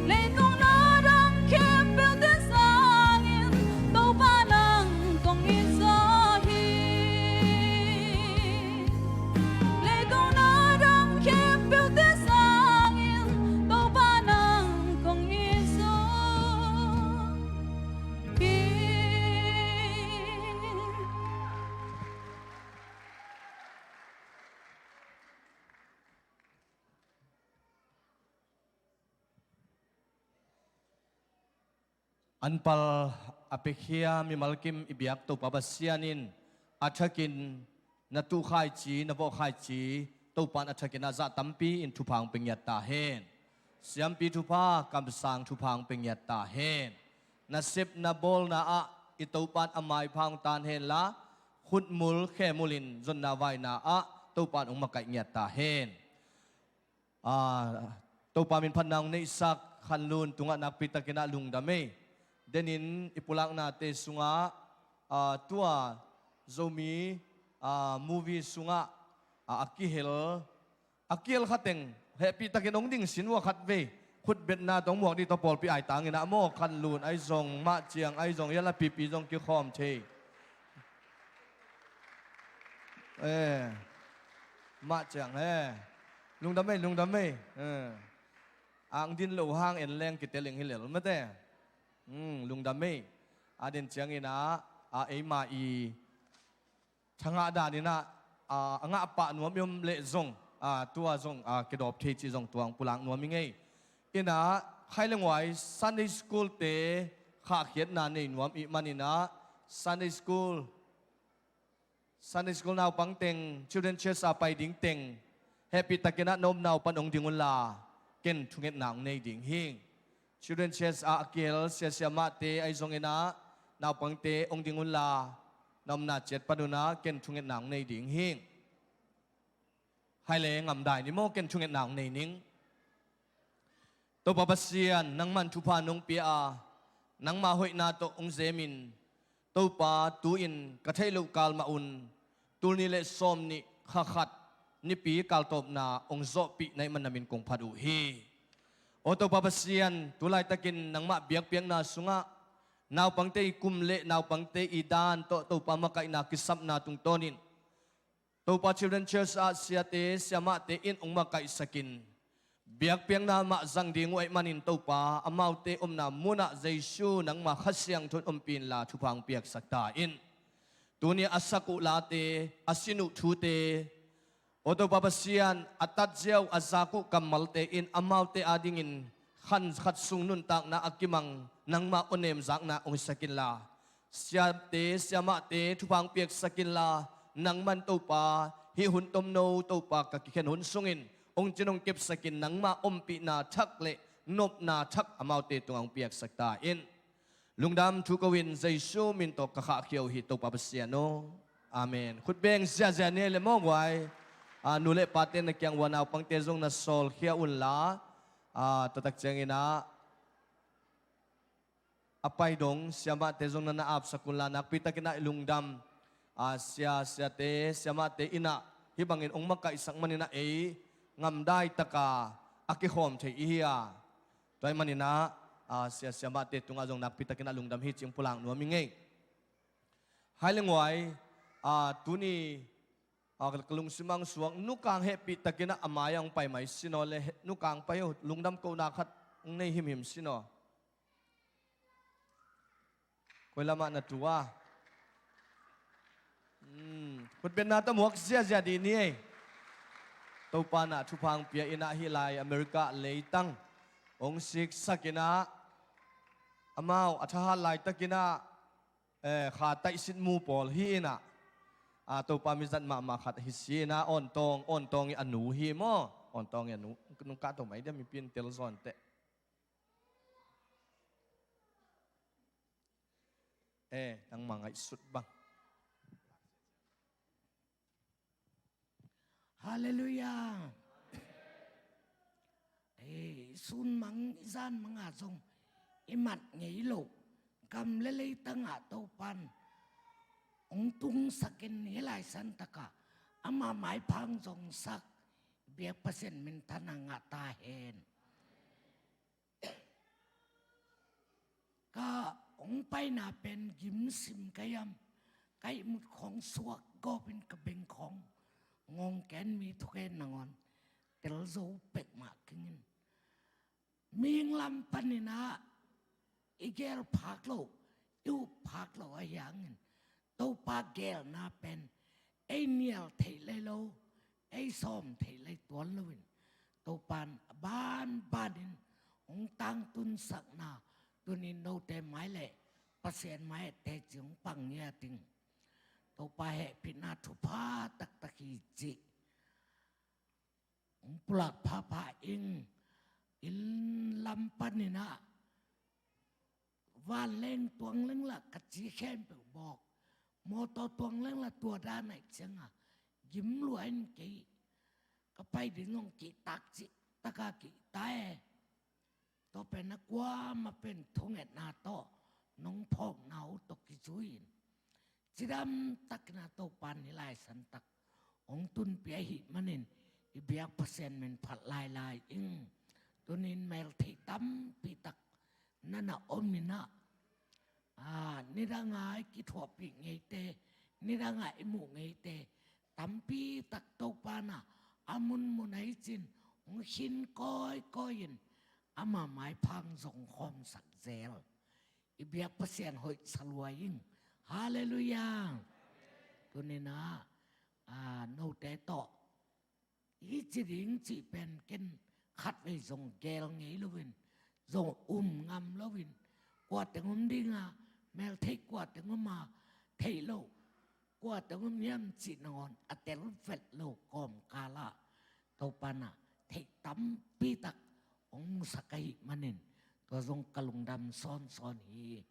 leitung na dang khempeuhte sangin Topa nang kong it zaw hi. Leitung na dang khempeuhte sangin Topa nang kong it zaw hi. Anpal a piakhia mimalkim i biak Topa Pasian in a thakin na tuhkhaici, na vawhkhaici, Topa in a thakin a zah tampi in thupha hong pia ngiat ta hen. Siampi thupha, kamsang thupha hong pia ngiat ta hen. nasepna bawlna ah i Topan a maipha hong taan henla, khutmul khemulin zonna vaina ah Topan hong makaih ngiat ta hen. Aa, Topa min phatna hong neihsak Khanlun tungah nakpi takin ah lungdam ei. Denin i pulaknate sungah, aa, tua Zomi, aa, movie sungah, aa, a kihel, a kihel khateng hehpih takin hong ding sin ua khat vei. Khutbetna tawh hong muak dih tawh pawlpi ai tangin ah maw, Khanlun ai zong, Mah Ciang ai zong, Yala Pipi zong kikhawm thei. Eh, Mah Ciang he. Lungdam ei, lungdam ei. Eh. Ang din lo hang en leng kiteling hi lel mate. Hmm, lungdam ei. A den ciangin ah, a eima i thangah danin ah, a, a ngah pah nuam i om leh zong, a, tua zong, a, kidawp thei cih zong tua hong pulak nuam i ngei. Inah, khai le nguai Sunday school te khahkhiatna nei nuam i hih manin ah, Sunday school Sunday school naupang teng, Children Church a pai ding teng, hehpih takin ah na om naupan hong ding unla, ken thungetna hong nei ding hi. Children Church ah a kihel sia siamahte ahi zongin ah, naupangte hong ding unla, na omna ciat pan un ah ken thungetna hong nei ding hi. Hai le ngamdai ni maw, ken thungetna hong nei ning. Topa Pasian, nangman thupha nong pia a, nangma hoihna tawh hong zemin, Topa, tu-in ka theih loh kal mah un, tul nih le sawm nih kha khat nipi kaltawpna hong zawhpih na hih man na min kong phat uh hi. Aw Topa Pasian, tu laitakin nangmah biakpiakna sungah naupangte i kum le naupangte i dan tawh Topa makaihna kisapna tungtawnin Topa Children Church ah siate siamahte in hong makaihsakin, biakpiakna mah zang ding uh ahih manin Topa, amaute omna munah Jesu nangma Kha Siangtho in ompih inla thupha hong piaksak ta in. Tuni a sak uh late, a sin uh thute, aw Topa Pasian, a tatziau a zak uh kammalte in amaute adingin khan khat sung nuntakna a kimang nangma awnem zakna hong hisak inla, siate siamahte thupha hong piaksak inla, nangman Topa, hih hun tomno Topa ka kikhen hun sungin hong cin hong kepsakin nangma ompihna thak le nopna thak amaute tungah hong piaksak ta in. Lungdam thu ko-in Jesu min tawh ka khahkhia uh hi Topa Pasian aw. Amen. Khut beng ziahziah ni ei le maw guai. A, nu le pate na kiang ua naupangte zong na sawlkhia unla, a, tua tak ciangin ah a pai dong siamahte zong na na apsak unla nakpi takin ah i lungdam. A, sia, siate, siamahte in ah hih bangin hong makaihsak manin ah ei ngamdai taka a kikhawm thei i hi a. Tua ahih manin ah, a, sia, siamahte tungah zong nakpi takin ah lungdam hi cih hong pulak nuam i ngei. Hai le nguai, a, tuni, a, ka lungsim ah hong suak, Nu Kang hehpih takin ah a mai ah hong pai mai sin aw le, he, Nu Kang pai uh, lungdam kohna khat hong nei himhim sin aw. Koi lamah na tu a? Hmm, khutbetna tawh muak ziahziah dih ni ei. Topa in ah thupha hong pia in ah hih lai America leitang hong siksak in ah, amau a thahat laitakin ah, eh, kha taihsit mu pawl hi in ah, a, Topa mizat mahmah khat hi si in ah, Awn Tawng, Awn Tawng i a nu hi maw? Awn Tawng i a nu, nung kah to mai dia mipi in tel zawn teh. Eh, nangmah ngaihsut bang. Halleluiah. Eh, sun mang, i zan mang ah zong i mat ngei loh gam le leitang ah Topan hong tungsak in hih lai santak ah ama maipha hong zongsak biak Pasian minthanna ngah ta hen. Ka hong paina pen gim sim ka hiam, ka ihmut khawng suak gawpin ka beng khawng ngawng ken mi thugen nangawn tel zo pek mah kingin. Mihing lam panin ah i gel phak loh, i up phak loh ahi hangin Topa gelna pen ei nial theih lai lo, ei sawm theih lai tuan loin Topan a banbanin hong tangtunsakna tunin note mai le Pasian mai ah teci hong pang ngiat ing. Topa hehpihna thupha taktak hi cih hong pulak phapha ing. Inn lam panin ah Vanleng tuangleng lah ka ci khempeuh bawk. Mawtaw tuangleng lah tua dan aih cianga gim lua in kei ka pai ding zong kihtak cih taka kihta e. Tua pen a kuama pen thungetna tawh nong phawkna uh tawh kizui in cidam takina Topa ni lai santak hong tunpih ahih manin i biak Pasian min phat lailai ing. Tunin meltheih tampi tak nana om inah, aa, nidanga i kithuahpih ngeite, nidanga i muh ngeite tampi tak Topa na a munmun a i cin hong khin kawikawi in ama maiphang zong khawmsak zel. I biak Pasian hoih sa lua ing. Halleluiah. Tuninah, aa, note tawh hi ci ding cih pen ken khatvei zong gel ngei loin, zong um ngam loin, kua teng om dinga, meltheih kua teng om a, theih loh kua teng om hiam cih nangawn a tel vet lo kawmkalah Topa na theih tampi tak hong musak ahih manin tua zong ka lungdam sawnsawn hi.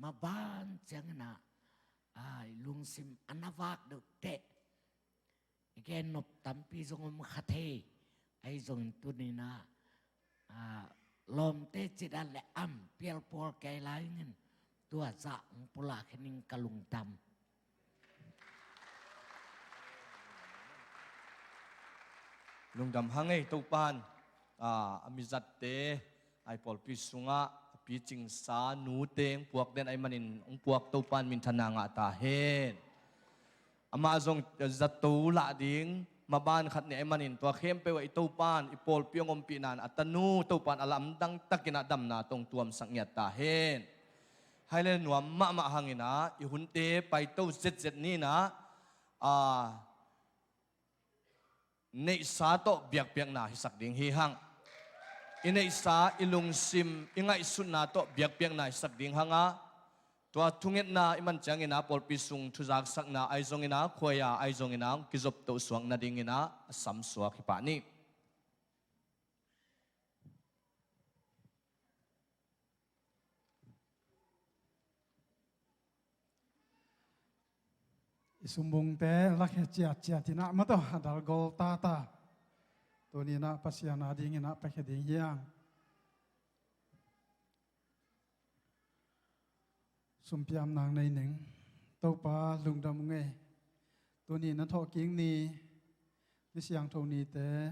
Maban cianginah, ai, lungsim a na vak deuh teh i gen nop tampi zong om kha thei. Ahi zongin tuninah, aa, lawmte cidan le am pialpual kei lai ingin tua zah hong pulak hi ning ka lungdam. Lungdam hang ei Topan, aa, a mizatte ai pawlpi sungah a picingsa nute hong puak den ahi manin hong puak Topan minthanna ngah ta hen. Amah zong zato lah ding maban khat ni ahi manin tua khempeuh ah i Topan i pawlpi hong ompihna in a tanu Topan a lamdang takinah damna tawh hong tuamsak ngiat ta hen. Hai le nuam mahmah hanginah i hunte paito zetzet ninah, a, neihsa tawh biakpiakna hisak ding hi hang. I neihsa, i lungsim, i ngaihsutna tawh biakpiakna hisak ding hanga, tua thungetna i man cianginah pawlpi sung thuzaksakna ahi zonginah khuaia ahi zonginah kizoptoh suak nadinginah a samsuak hi pah ni. I sumbungte lakhia ciatciat inah mataw a dalgol tata. Tuninah Pasian a dinginah pakhia ding hiang. Sumpiam nang nei ning. Topa lungdam ung ei. Tuni na thawhkik ni, ni siangtho nite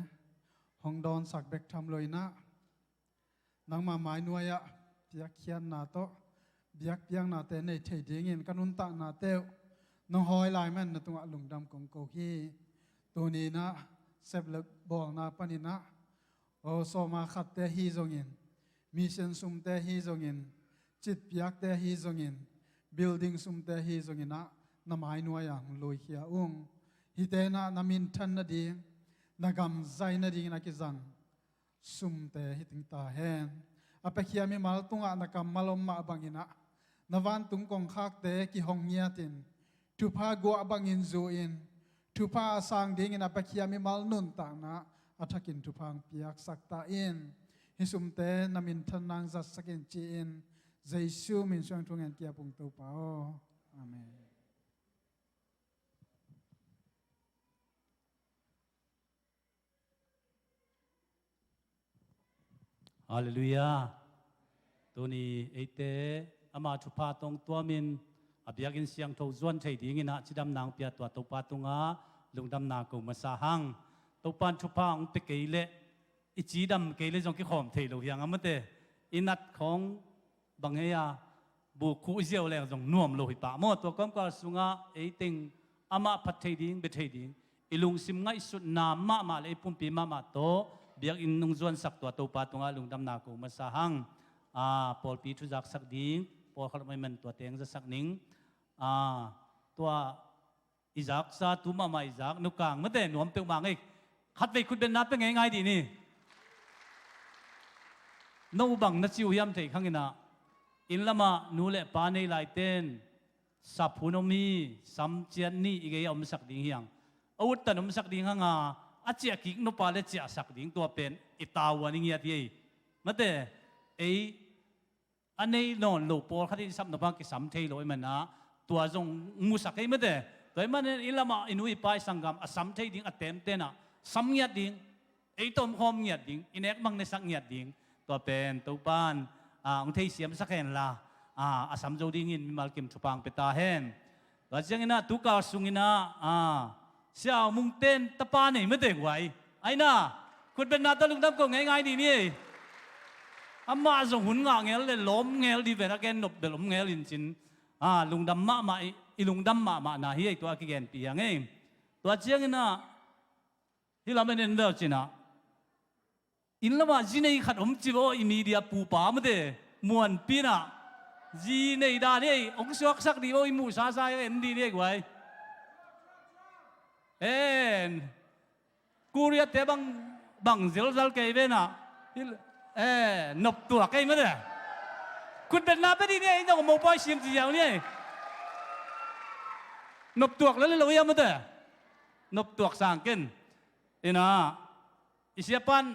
hong dawnsak bek tham lo inah nangma mainuai-ah piakkhiatna tawh biakpiaknate nei thei dingin ka nuntaknate uh nong hawi lai man na tungah lungdam kong ko hi. Tuninah sep le bawlna paninah aw sawma khatte hi zongin, mission sumte hi zongin, citpiakte hi zongin, building sumte hi zonginah na mainuai-ah hong luikhia ung. Hitenah na minthan nading, na gamzai nadingin a kizang sumte hi ding ta hen. A piakhia mimal tungah na kammal om mah banginah na vantung kongkhakte kihong ngiatin thupha guah bangin zu-in thupha a sang dingin a piakhia mimal nuntakna a thakin thupha hong piaksak ta in. Hih sumte na minthan nang zatsak in ci-in Jesu min suang thungen kiap ung Topa aw. Amen. Halleluiah. Tuni eite ama thupha tawh tuamin a biakinn siangtho zuan thei dinginah cidamna hong pia tua Topa tungah lungdamna ko masa hang. Topa in thupha hong pia kei leh i cidam kei leh zong kikhawm thei lo hiang a mate. I nat khawng bang hei a buk khuh i ziau leng zong nuam lo hi pah maw. Tua kawmkal sungah eiteng amah phat thei ding, bia thei ding, i lungsim ngaihsutna mahmah le i pumpi mahmah tawh biakinn nong zuansak tua Topa tungah lungdamna ko masa hang. A, pawlpi thuzaksak ding pawlkhat om ahih man tua teng zasak ning. A, tua i zaksa tu mahmah i zak nukang mate nuam peuhmah ngei. Khatvei khutbetna pia ngeingai dih ni. No bang na ci uh hiam thei khanginah inn lamah nu le pa nei laiten sap hun om hi, samciat ni i gei a omsak ding hiang. A uttan omsak ding hanga a ciah kik nupa le ciahsak ding tua pen i tavuan i ngiat hi ei. Mate ei a nei nawn lo pawlkhat in i sap nop hang kisam thei lo ahih manin ah tua zong musak ei mate. Tua ahih manin i lamah i nu i pa i sanggam a sam thei ding a temte in ah sam ngiat ding, ei tawh om khawm ngiat ding, i nek mang nesak ngiat ding. Tua pen Topan, ah, hong theisiamsak hen la, ah, a sam zo dingin mimal kim thupha hong pia ta hen. Tua ciangin ah tu kal sungin ah, ah, Sia Au Mung ten tapa nei mate guai. Ai na, khutbetna tawh lungdam ko ngeingai ni ni ei. Amah zong hun ngah ngel le lawm ngel dih ven a gen nop bel om ngel in cin. Ah, lungdam mahmah i, i lungdam mahmahna hi ei tua a kigenpih hi hang ei. Tua ciangin ah hih lam en en vel cin ah, inn lamah zi nei khat om ci vo, i media pupa mate, Muanpi in ah zi nei dan ei, hong suaksak dih vo, i muhsa sa en dih ni ei guai. En, Korea te bang, bang zelzal kei ven ah. Hih, eh, noptuak ei mate. Khutbetna pia dih ni ei, nong mopai sim ci ziau ni ei. Noptuak le le lo ia mate. Noptuak sang ken. Ina, i siapan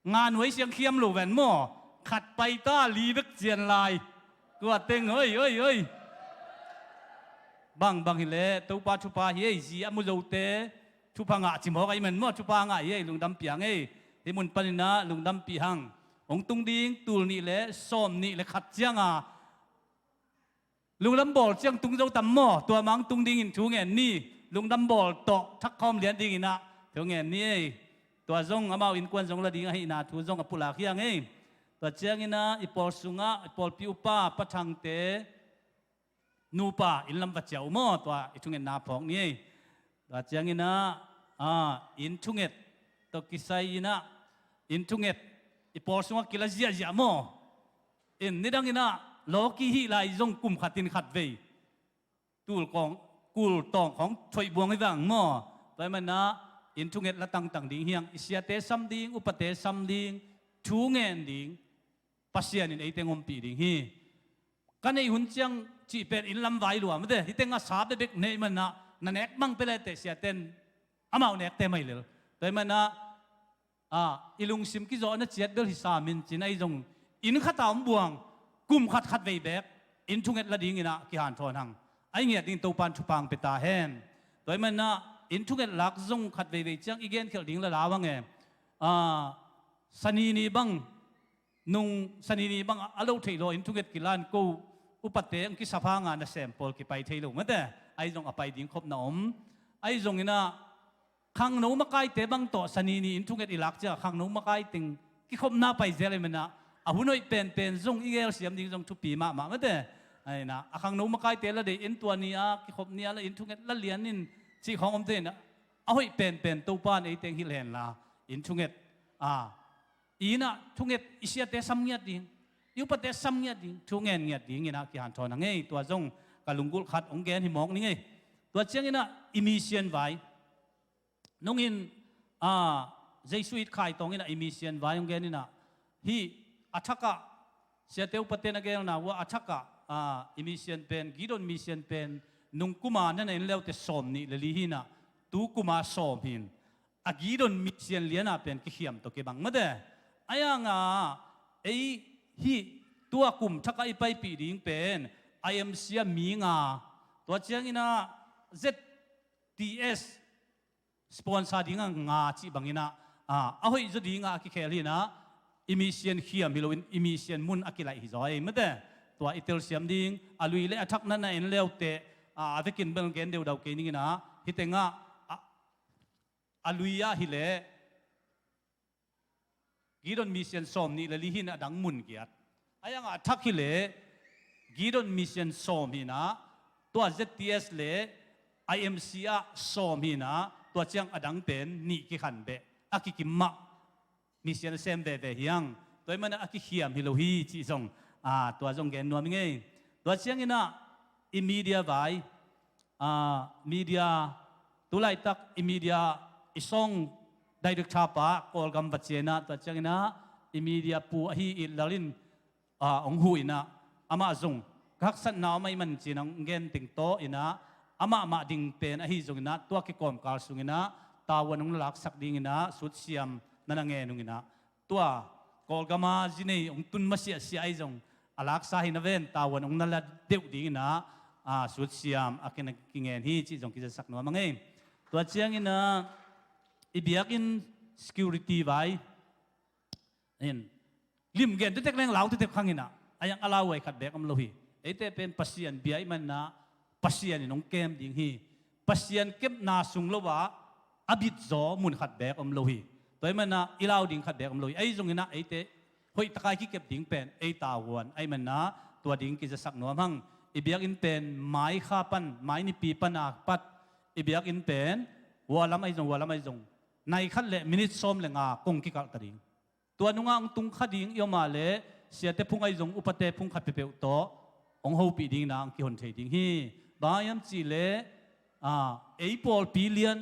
nga nuai siang khiam lo ven maw. Khat pai ta, li bek cian lai. Tua teng, oi, oi, oi. Bang, bang hi leh, Topa thupha hi ei, zi a mu zote, thupha ngah ci mawk ahih man maw, thupha ngah hi ei, lungdam pia hang ei. Hih mun panin ah lungdam pia hang. Hong tung ding, tul nih le, sawm nih le khat ciang a, lungdam bawl ciang tung zo tam maw? Tua mang tung dingin thu ngen ni. Lungdam bawl tawh thak khawm lian dingin ah thu ngen ni ei. Tua zong amau innkuan zong la ding ahihna thu zong a pulak hi hang ei. Tua ciangin ah i pawl sungah, i pawlpi upa, Pa Thangte nupa inn lam va ciah uh maw? Tua i thungetna phawk ni ei. Tua ciangin ah, ah, inn thunget tawh kisai in ah, inn thunget i pawl sungah kila ziahziah maw? In nidangin ah lawki hih lai zong kum khat in khat vei tul kawng, kul tawng khawng thoih buang hi vang maw? Tua ahih manin ah inn thunget la tangtang ding hi hang, i siate sam ding, upate sam ding, thu ngen ding, Pasian in ei teng ompih ding hi. Ka neih hun ciang cih pen inn lam vai lua mate, hih teng a sa bekbek neih manin ah na nek mang pia le teh siaten amau nekte mai lel. Tua ahih manin ah, ah, i lungsim kizawhna ciat bel hi sam in cin, ahi zong inn khat a om buang, kum khat khat vei bek inn thunget la dingin ah kihanthawn hang. Ahi ngiat dingin Topan thupha hong pia ta hen. Tua ahih manin ah inn thunget lak zong khat veivei ciang i genkhelh ding la lau hang e. Ah, Sani ni bang, nung Sani ni bang a lo theih lo inn thunget kilan ko upate hong kisap hang a nasem pawl kipai thei lo mate. Ahi zong a pai ding khopna om. Ahi zongin ah khangno makaite bang tawh Sani ni inn thunget i lak ciang khangno makai teng kikhopna pai zel ahih manin ah a hun hoih penpen zong i gelsiam ding zong thupi mahmah mate. Ahi in ah a khangno makaite la deih in tua ni a kikhop ni a la inn thunget la lian in cih khawng om thei in ah a hoih penpen Topan ei teng hilh hen la inn thunget, ah, i inn ah thunget i siate sam ngiat ding, i upate sam ngiat ding, thu ngen ngiat dingin ah kihanthawn hang ei. Tua zong ka lunggulh khat hong gen hi mawk ning ei. Tua ciangin ah i mission vai. Nungin, ah, Jesuit Khai Tawng in ah i mission vai hong gen in ah, hih a thak ah siate upate na gelna uh ah a thak ah, ah, i mission pen, Gideon mission pen nung kum a na na en le uh teh sawm nih le li hi in ah, tu kum a sawm hi in. A Gideon mission lian a pen kikhiam tawh kibang mate. Ahi hang a, ei hih tua kum thak ah i paipih ding pen I M C a mi nga, tua ciangin ah Z T S sponsor ding a nga cih bangin ah, ah, a hoih zaw ding a a kikhel hi in ah, i mission khiam hi loin i mission mun a kilaih hi zaw ei mate. Tua i telsiam ding, a lui le a thak na na en le uh teh, ah, a vekin bel gen deudau kei ning in ah, hih teng ah, ah, a lui ah hi leh Gideon mission sawm nih le li hi in a dang mun giat. Ahi hang a thak hi leh Gideon mission sawm hi in ah, tua Z T S le I M C ah sawm hi in ah, tua ciang a dang pen nih kikhan beh, a kikim mah mission a sem veve hi hang. Tua ahih manin ah a kikhiam hi lo hi cih zong, ah, tua zong gen nuam ing ei. Tua ciangin ah i media vai, ah, media, tu laitak i media, i song director pa Kawlgam va ciah in ah, tua ciangin ah i media pu ahi It Lal in, ah, hong huh in ah, amah zong ka haksatna om ahih man ci-in hong gen teng tawh in ah, amah mah ding pen ahi zongin ah, tua kikawmkal sungin ah tavuan hong na laksak dingin ah sutsiam na na ngen ung in ah, tua Kawlgama zi nei hong tun masiahsiah ahi zong a laksa hi na ven, tavuan hong na la deuh dingin ah, a, sutsiam a kina kingen hi cih zong kizasak nuam a ngei. Tua ciangin ah i biakinn security vai in lim gen tetek leng lau tetek khang in ah, a yang a lau vai khat beek om lo hi. Eite pen Pasian bia i manna Pasian in hong kem ding hi. Pasian kepna sung lo ah a bit zaw mun khat beek om lo hi. Tua i manna i lau ding khat beek om lo hi. Ahi zongin ah eite hoih takai kikep ding pen ei tavuan ahi manna tua ding kizasak nuam hang. I biakinn pen mai kha pan, mai nipi pana pat i biakinn pen hua lam ahi zong, hua lam ahi zong nai khat le minit sawm le nga kong kikalh ta ding. Tua nunga hong tung kha ding i om a le siate phung ahi zong upate phung khat peuhpeuh tawh hong hopih ding na hong kihon thei ding hi. Bang hiam cih le, a, ei pawlpi lian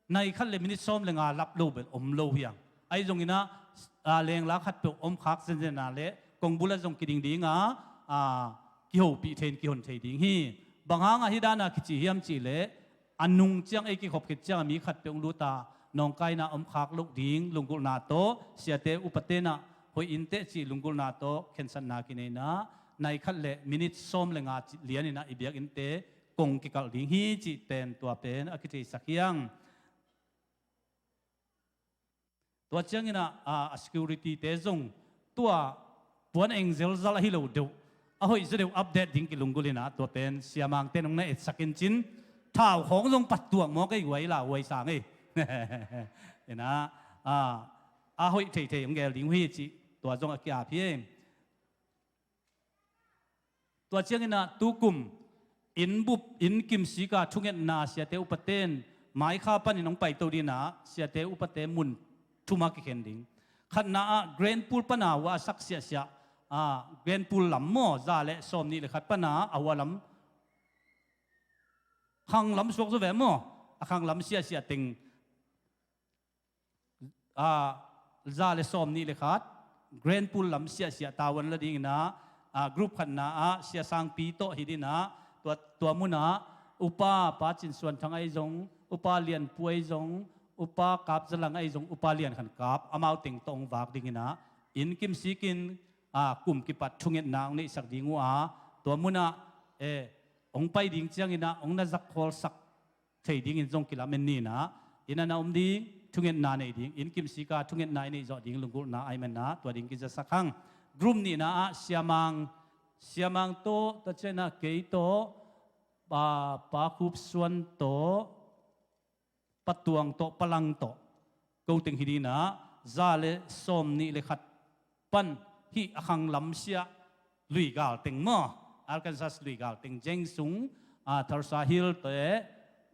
nai khat le minit sawm le nga lap lo bel om lo hi ang. Ahi zongin ah, a, lengla khat peuh om khak zenzen a le kong bul ah zong kiding ding a, a, kihopih thei in kihon thei ding hi. Bang hang ah hih dan a kici hiam cih le a nung ciang ei kikhop khit ciang a mi khat peuh hong lut a nawngkaina om khak loh ding lunggulhna tawh siate upate in ah hoih in teh cih lunggulhna tawh khensatna kinei in ah nai khat le minit sawm le nga lian in ah i biakinnte kong kikalh ding hi cih pen tua pen a kitheisak hi ang. Tua ciangin ah, a, a security te zong tua puan eng zelzal ahi lo deuh, a hoih zaw deuh update ding kilunggulh in ah tua pen siamangte nong na etsak in cin thau khawng zong pat tuak mawk ei guai la guai sang ei. In ah, a, a hoih theithei hong gel ding uh hi cih tua zong a ki-ap hi. Tua ciangin ah tukum inn bup, inn kimsik a thungetna siate upate in maikha panin hong paito ding in ah siate upate mun thum ah kikhen ding. Khatna ah Grand Pool pana hua a sak siahsiah, a, Grand Pool lam maw, za le sawm nih le khat pana a hua lam, khang lam suak zaw ve maw, a khang lam siahsiah teng, a, za le sawm nih le khat Grand Pool lam siahsiah tavuan la dingin ah, a, group khatna ah Sia Sangpi tawh hi ding in ah tua, tua mun ah Upa Pa Cin Suan Thang ahi zong, Upa Lian Pu ahi zong, Upa Kap Za Lang ahi zong, Upa Lian Khan Kap, amau teng tawh hong vak dingin ah inn kimsik in, a, kum kipat thungetna hong neihsak ding uh a, tua mun ah, e, hong pai ding ciangin ah hong na zak khawlsak thei dingin zong kilamen ni in ah, inn ah na om ding, thungetna nei ding, inn kimsik a thungetna i neih zawh ding lunggulhna ahi manna tua ding kizasak hang. Group nihna ah siamang, siamang tawh, tua ciangin ah kei tawh, Pa, Pa Khup Suan tawh, Pa Tuang tawh, Pa Lang tawh, ko teng hi ding in ah, za le sawm nih le khat pan hih a khang lam siah lui gal teng maw, Arkansas lui gal teng Jeng Sung, a, Tulsa Hill te,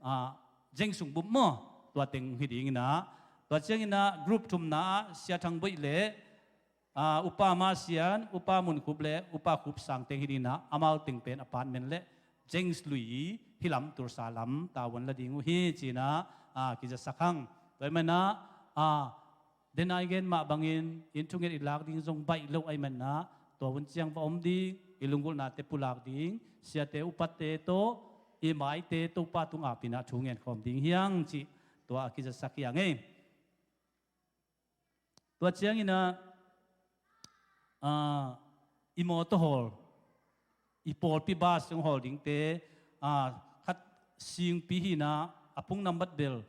a, Jeng Sung bup maw, tua teng hi ding in ah, tua ciangin ah group thumna ah Sia Thang Boih le, a, Upa Ma Sian, Upa Mun Khup le Upa Khup Sang teng hi ding in ah, amau teng pen apartment le James lui hih lam Tulsa lam tavuan la ding uh hi ci in ah, a, kizasak hang. Tua hi manah, a, den a i gen mah bangin inn thunget i lak ding zong baih lo ahi manah tua hun ciang va om ding, i lunggulhnate pulak ding, siate upate tawh, i maite Topa tungah ap in ah thu ngen khawm ding hi hang cih tua a kizasak hi hang ei. Tua ciangin ah, a, i mawtaw hawl, i pawlpi bus hong hawl dingte, a, khat Singpi hi in ah, a phone number bel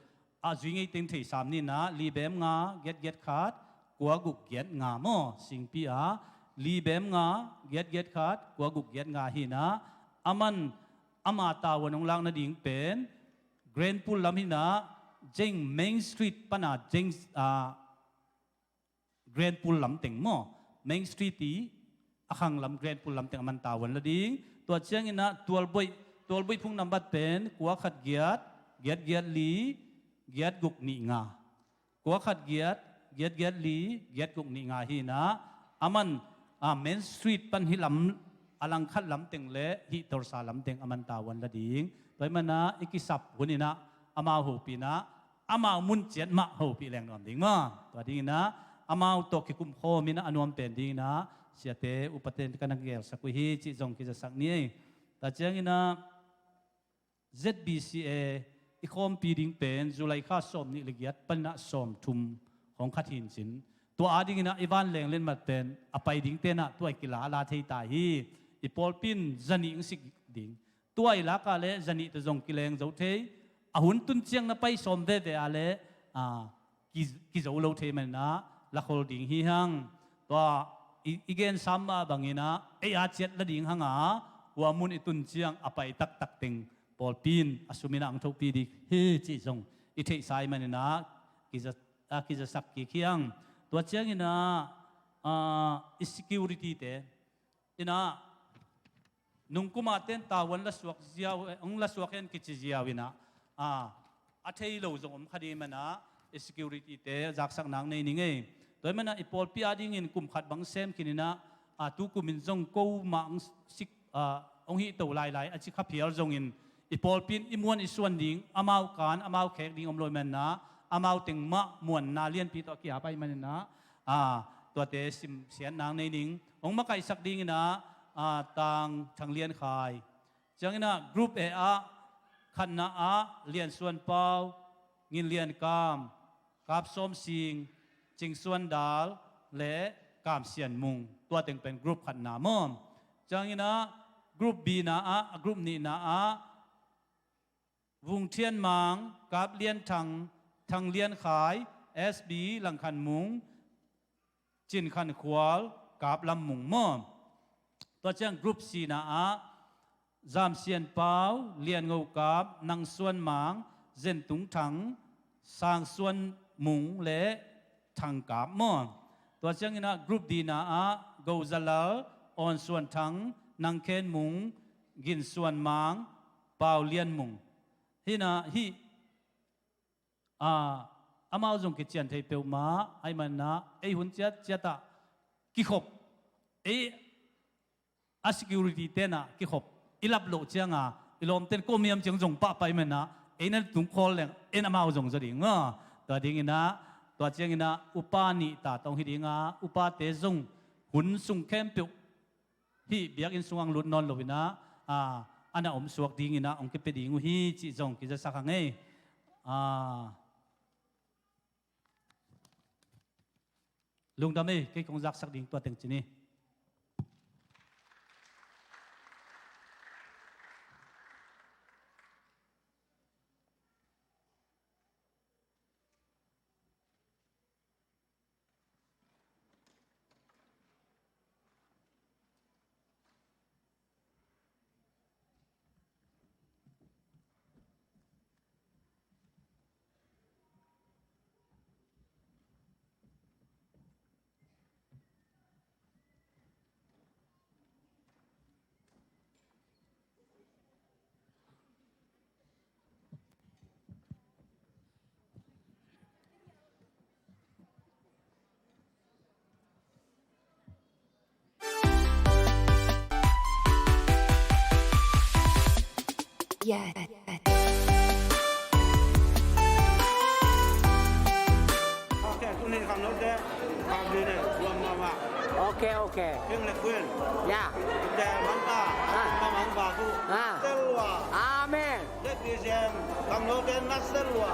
a zui ngei teng thei sam ni in ah, li bem nga, giat giat khat, kua guk giat nga maw, Singpi ah, li bem nga, giat giat khat, kua guk giat nga hi in ah, aman ama tavuan hong lak nading pen Grand Pool lam hi in ah, Jeng Main Street pan a Jeng, a, Grand Pool lam teng maw, Main Street i a khang lam Grand Pool lam teng aman tavuan la ding. Tua ciangin ah Tualboih, Tualboih phone number pen kua khat giat, giat giat li, giat guk nih nga. Kua khat giat, giat giat li, giat guk nih nga hi in ah, aman, a, Main Street pan hih lam, a langkhat lam teng le hih Tulsa lam teng aman tavuan la ding. Tua hi manah i kisap hun in ah amau hopih in ah, amau mun ciat mah hopih leng nuam ding maw. Tua dingin ah amau tawh kikum khawm in ah a nuam pen dingin ah siate upate ka na gelsak uh hi cih zong kizasak ni ei. Tua ciangin ah Z B C A i khawmpi ding pen July kha sawm nih le giat pan ah sawm thum khawng khat hi in cin, Tua adingin ah i vanleng letmat pen a pai ding tenah tua i kila a la thei ta hi. I pawlpi in zanih hong sik ding. Tua i lak a le zanih tawh zong kileng zo thei. A hun tun ciang na pai sawm veve a le, a, ki, kizo lo thei manin ah la khol ding hi hang. Tua i, i gen sam mah bangin ah ei a ciat la ding hang a, hua mun i tun ciang a pai taktak teng pawlpi in a sum in ah hong thopi ding hi cih zong i theihsa ahih manin ah kiza, a, kizasak kik hi hang. Tua ciangin ah, a, i security te in ah nung kum a ten tavuan la suak ziau, eh, hong la suak hen kici ziau in ah, a, a thei lo zong om kha ding manin ah i security te zaksak nang nei ning ei. Tua ahih manin ah i pawlpi adingin kum khat bang sem khin in ah, a, tu kum in zong ko mah hong sik, a, hong hih to lailai a ci kha phial zongin i pawlpi in i muan i suan ding, amau kan amau khek ding om lo ahih manin ah amau teng mah muanna lianpi tawh a ki-ap ahih manin ah, a, tuate simsiat nang nei ning. Hong makaihsak dingin ah, a, Tang Thang Lian Khai. Ciangin ah group A ah khatna ah Lian Suan Pau, Ngin Lian Kam, Kap Sawm Sing, Cing Suan Dal le Kam Sian Mung. Tua teng pen group khatna maw. Ciangin ah group B na ah, group nihna ah Vung Thian Mang, Kap Lian Thang, Thang Lian Khai, S B Lang Khan Mung, Cin Khan Khual, Kap Lam Mung maw. Tua ciang group C na ah Zam Sian Pau, Lian Ngo Kap, Nang Suan Mang, Zen Tung Thang, Sang Suan Mung le Thang Kap maw. Tua ciangin ah group D na ah Go Za Lal, Awn Suan Thang, Nang Khen Mung, Gin Suan Mang, Pau Lian Mung. Hih na hih, a, amau zong kician thei peuhmah ahih manin ah ei hun ciatciat ah kikhop, ei a security ten ah kikhop i lap loh ciang a i lawmten ko miam ciang zong pahpah ahih manin ah ei na tung khawl leng en amau zong zaw ding maw. Tua dingin ah, tua ciangin ah upa nih ta tawh hong hi ding a, upate zong hun sung khempeuh hih biakinn sungah hong lut nawn lo in ah, a, a na om suak dingin ah hong kipia ding uh hi cih zong kizasak hang ei. A, lungdam ei, kei kong zaksak ding tua teng ci ni. Yes. Ok, tuni khangnote khangnote. Ok, ok. King le Queen. Ya. Te manta. Ah. Mamang babu. Ah. Selwa. Amen. Te Christian khangnote na selwa.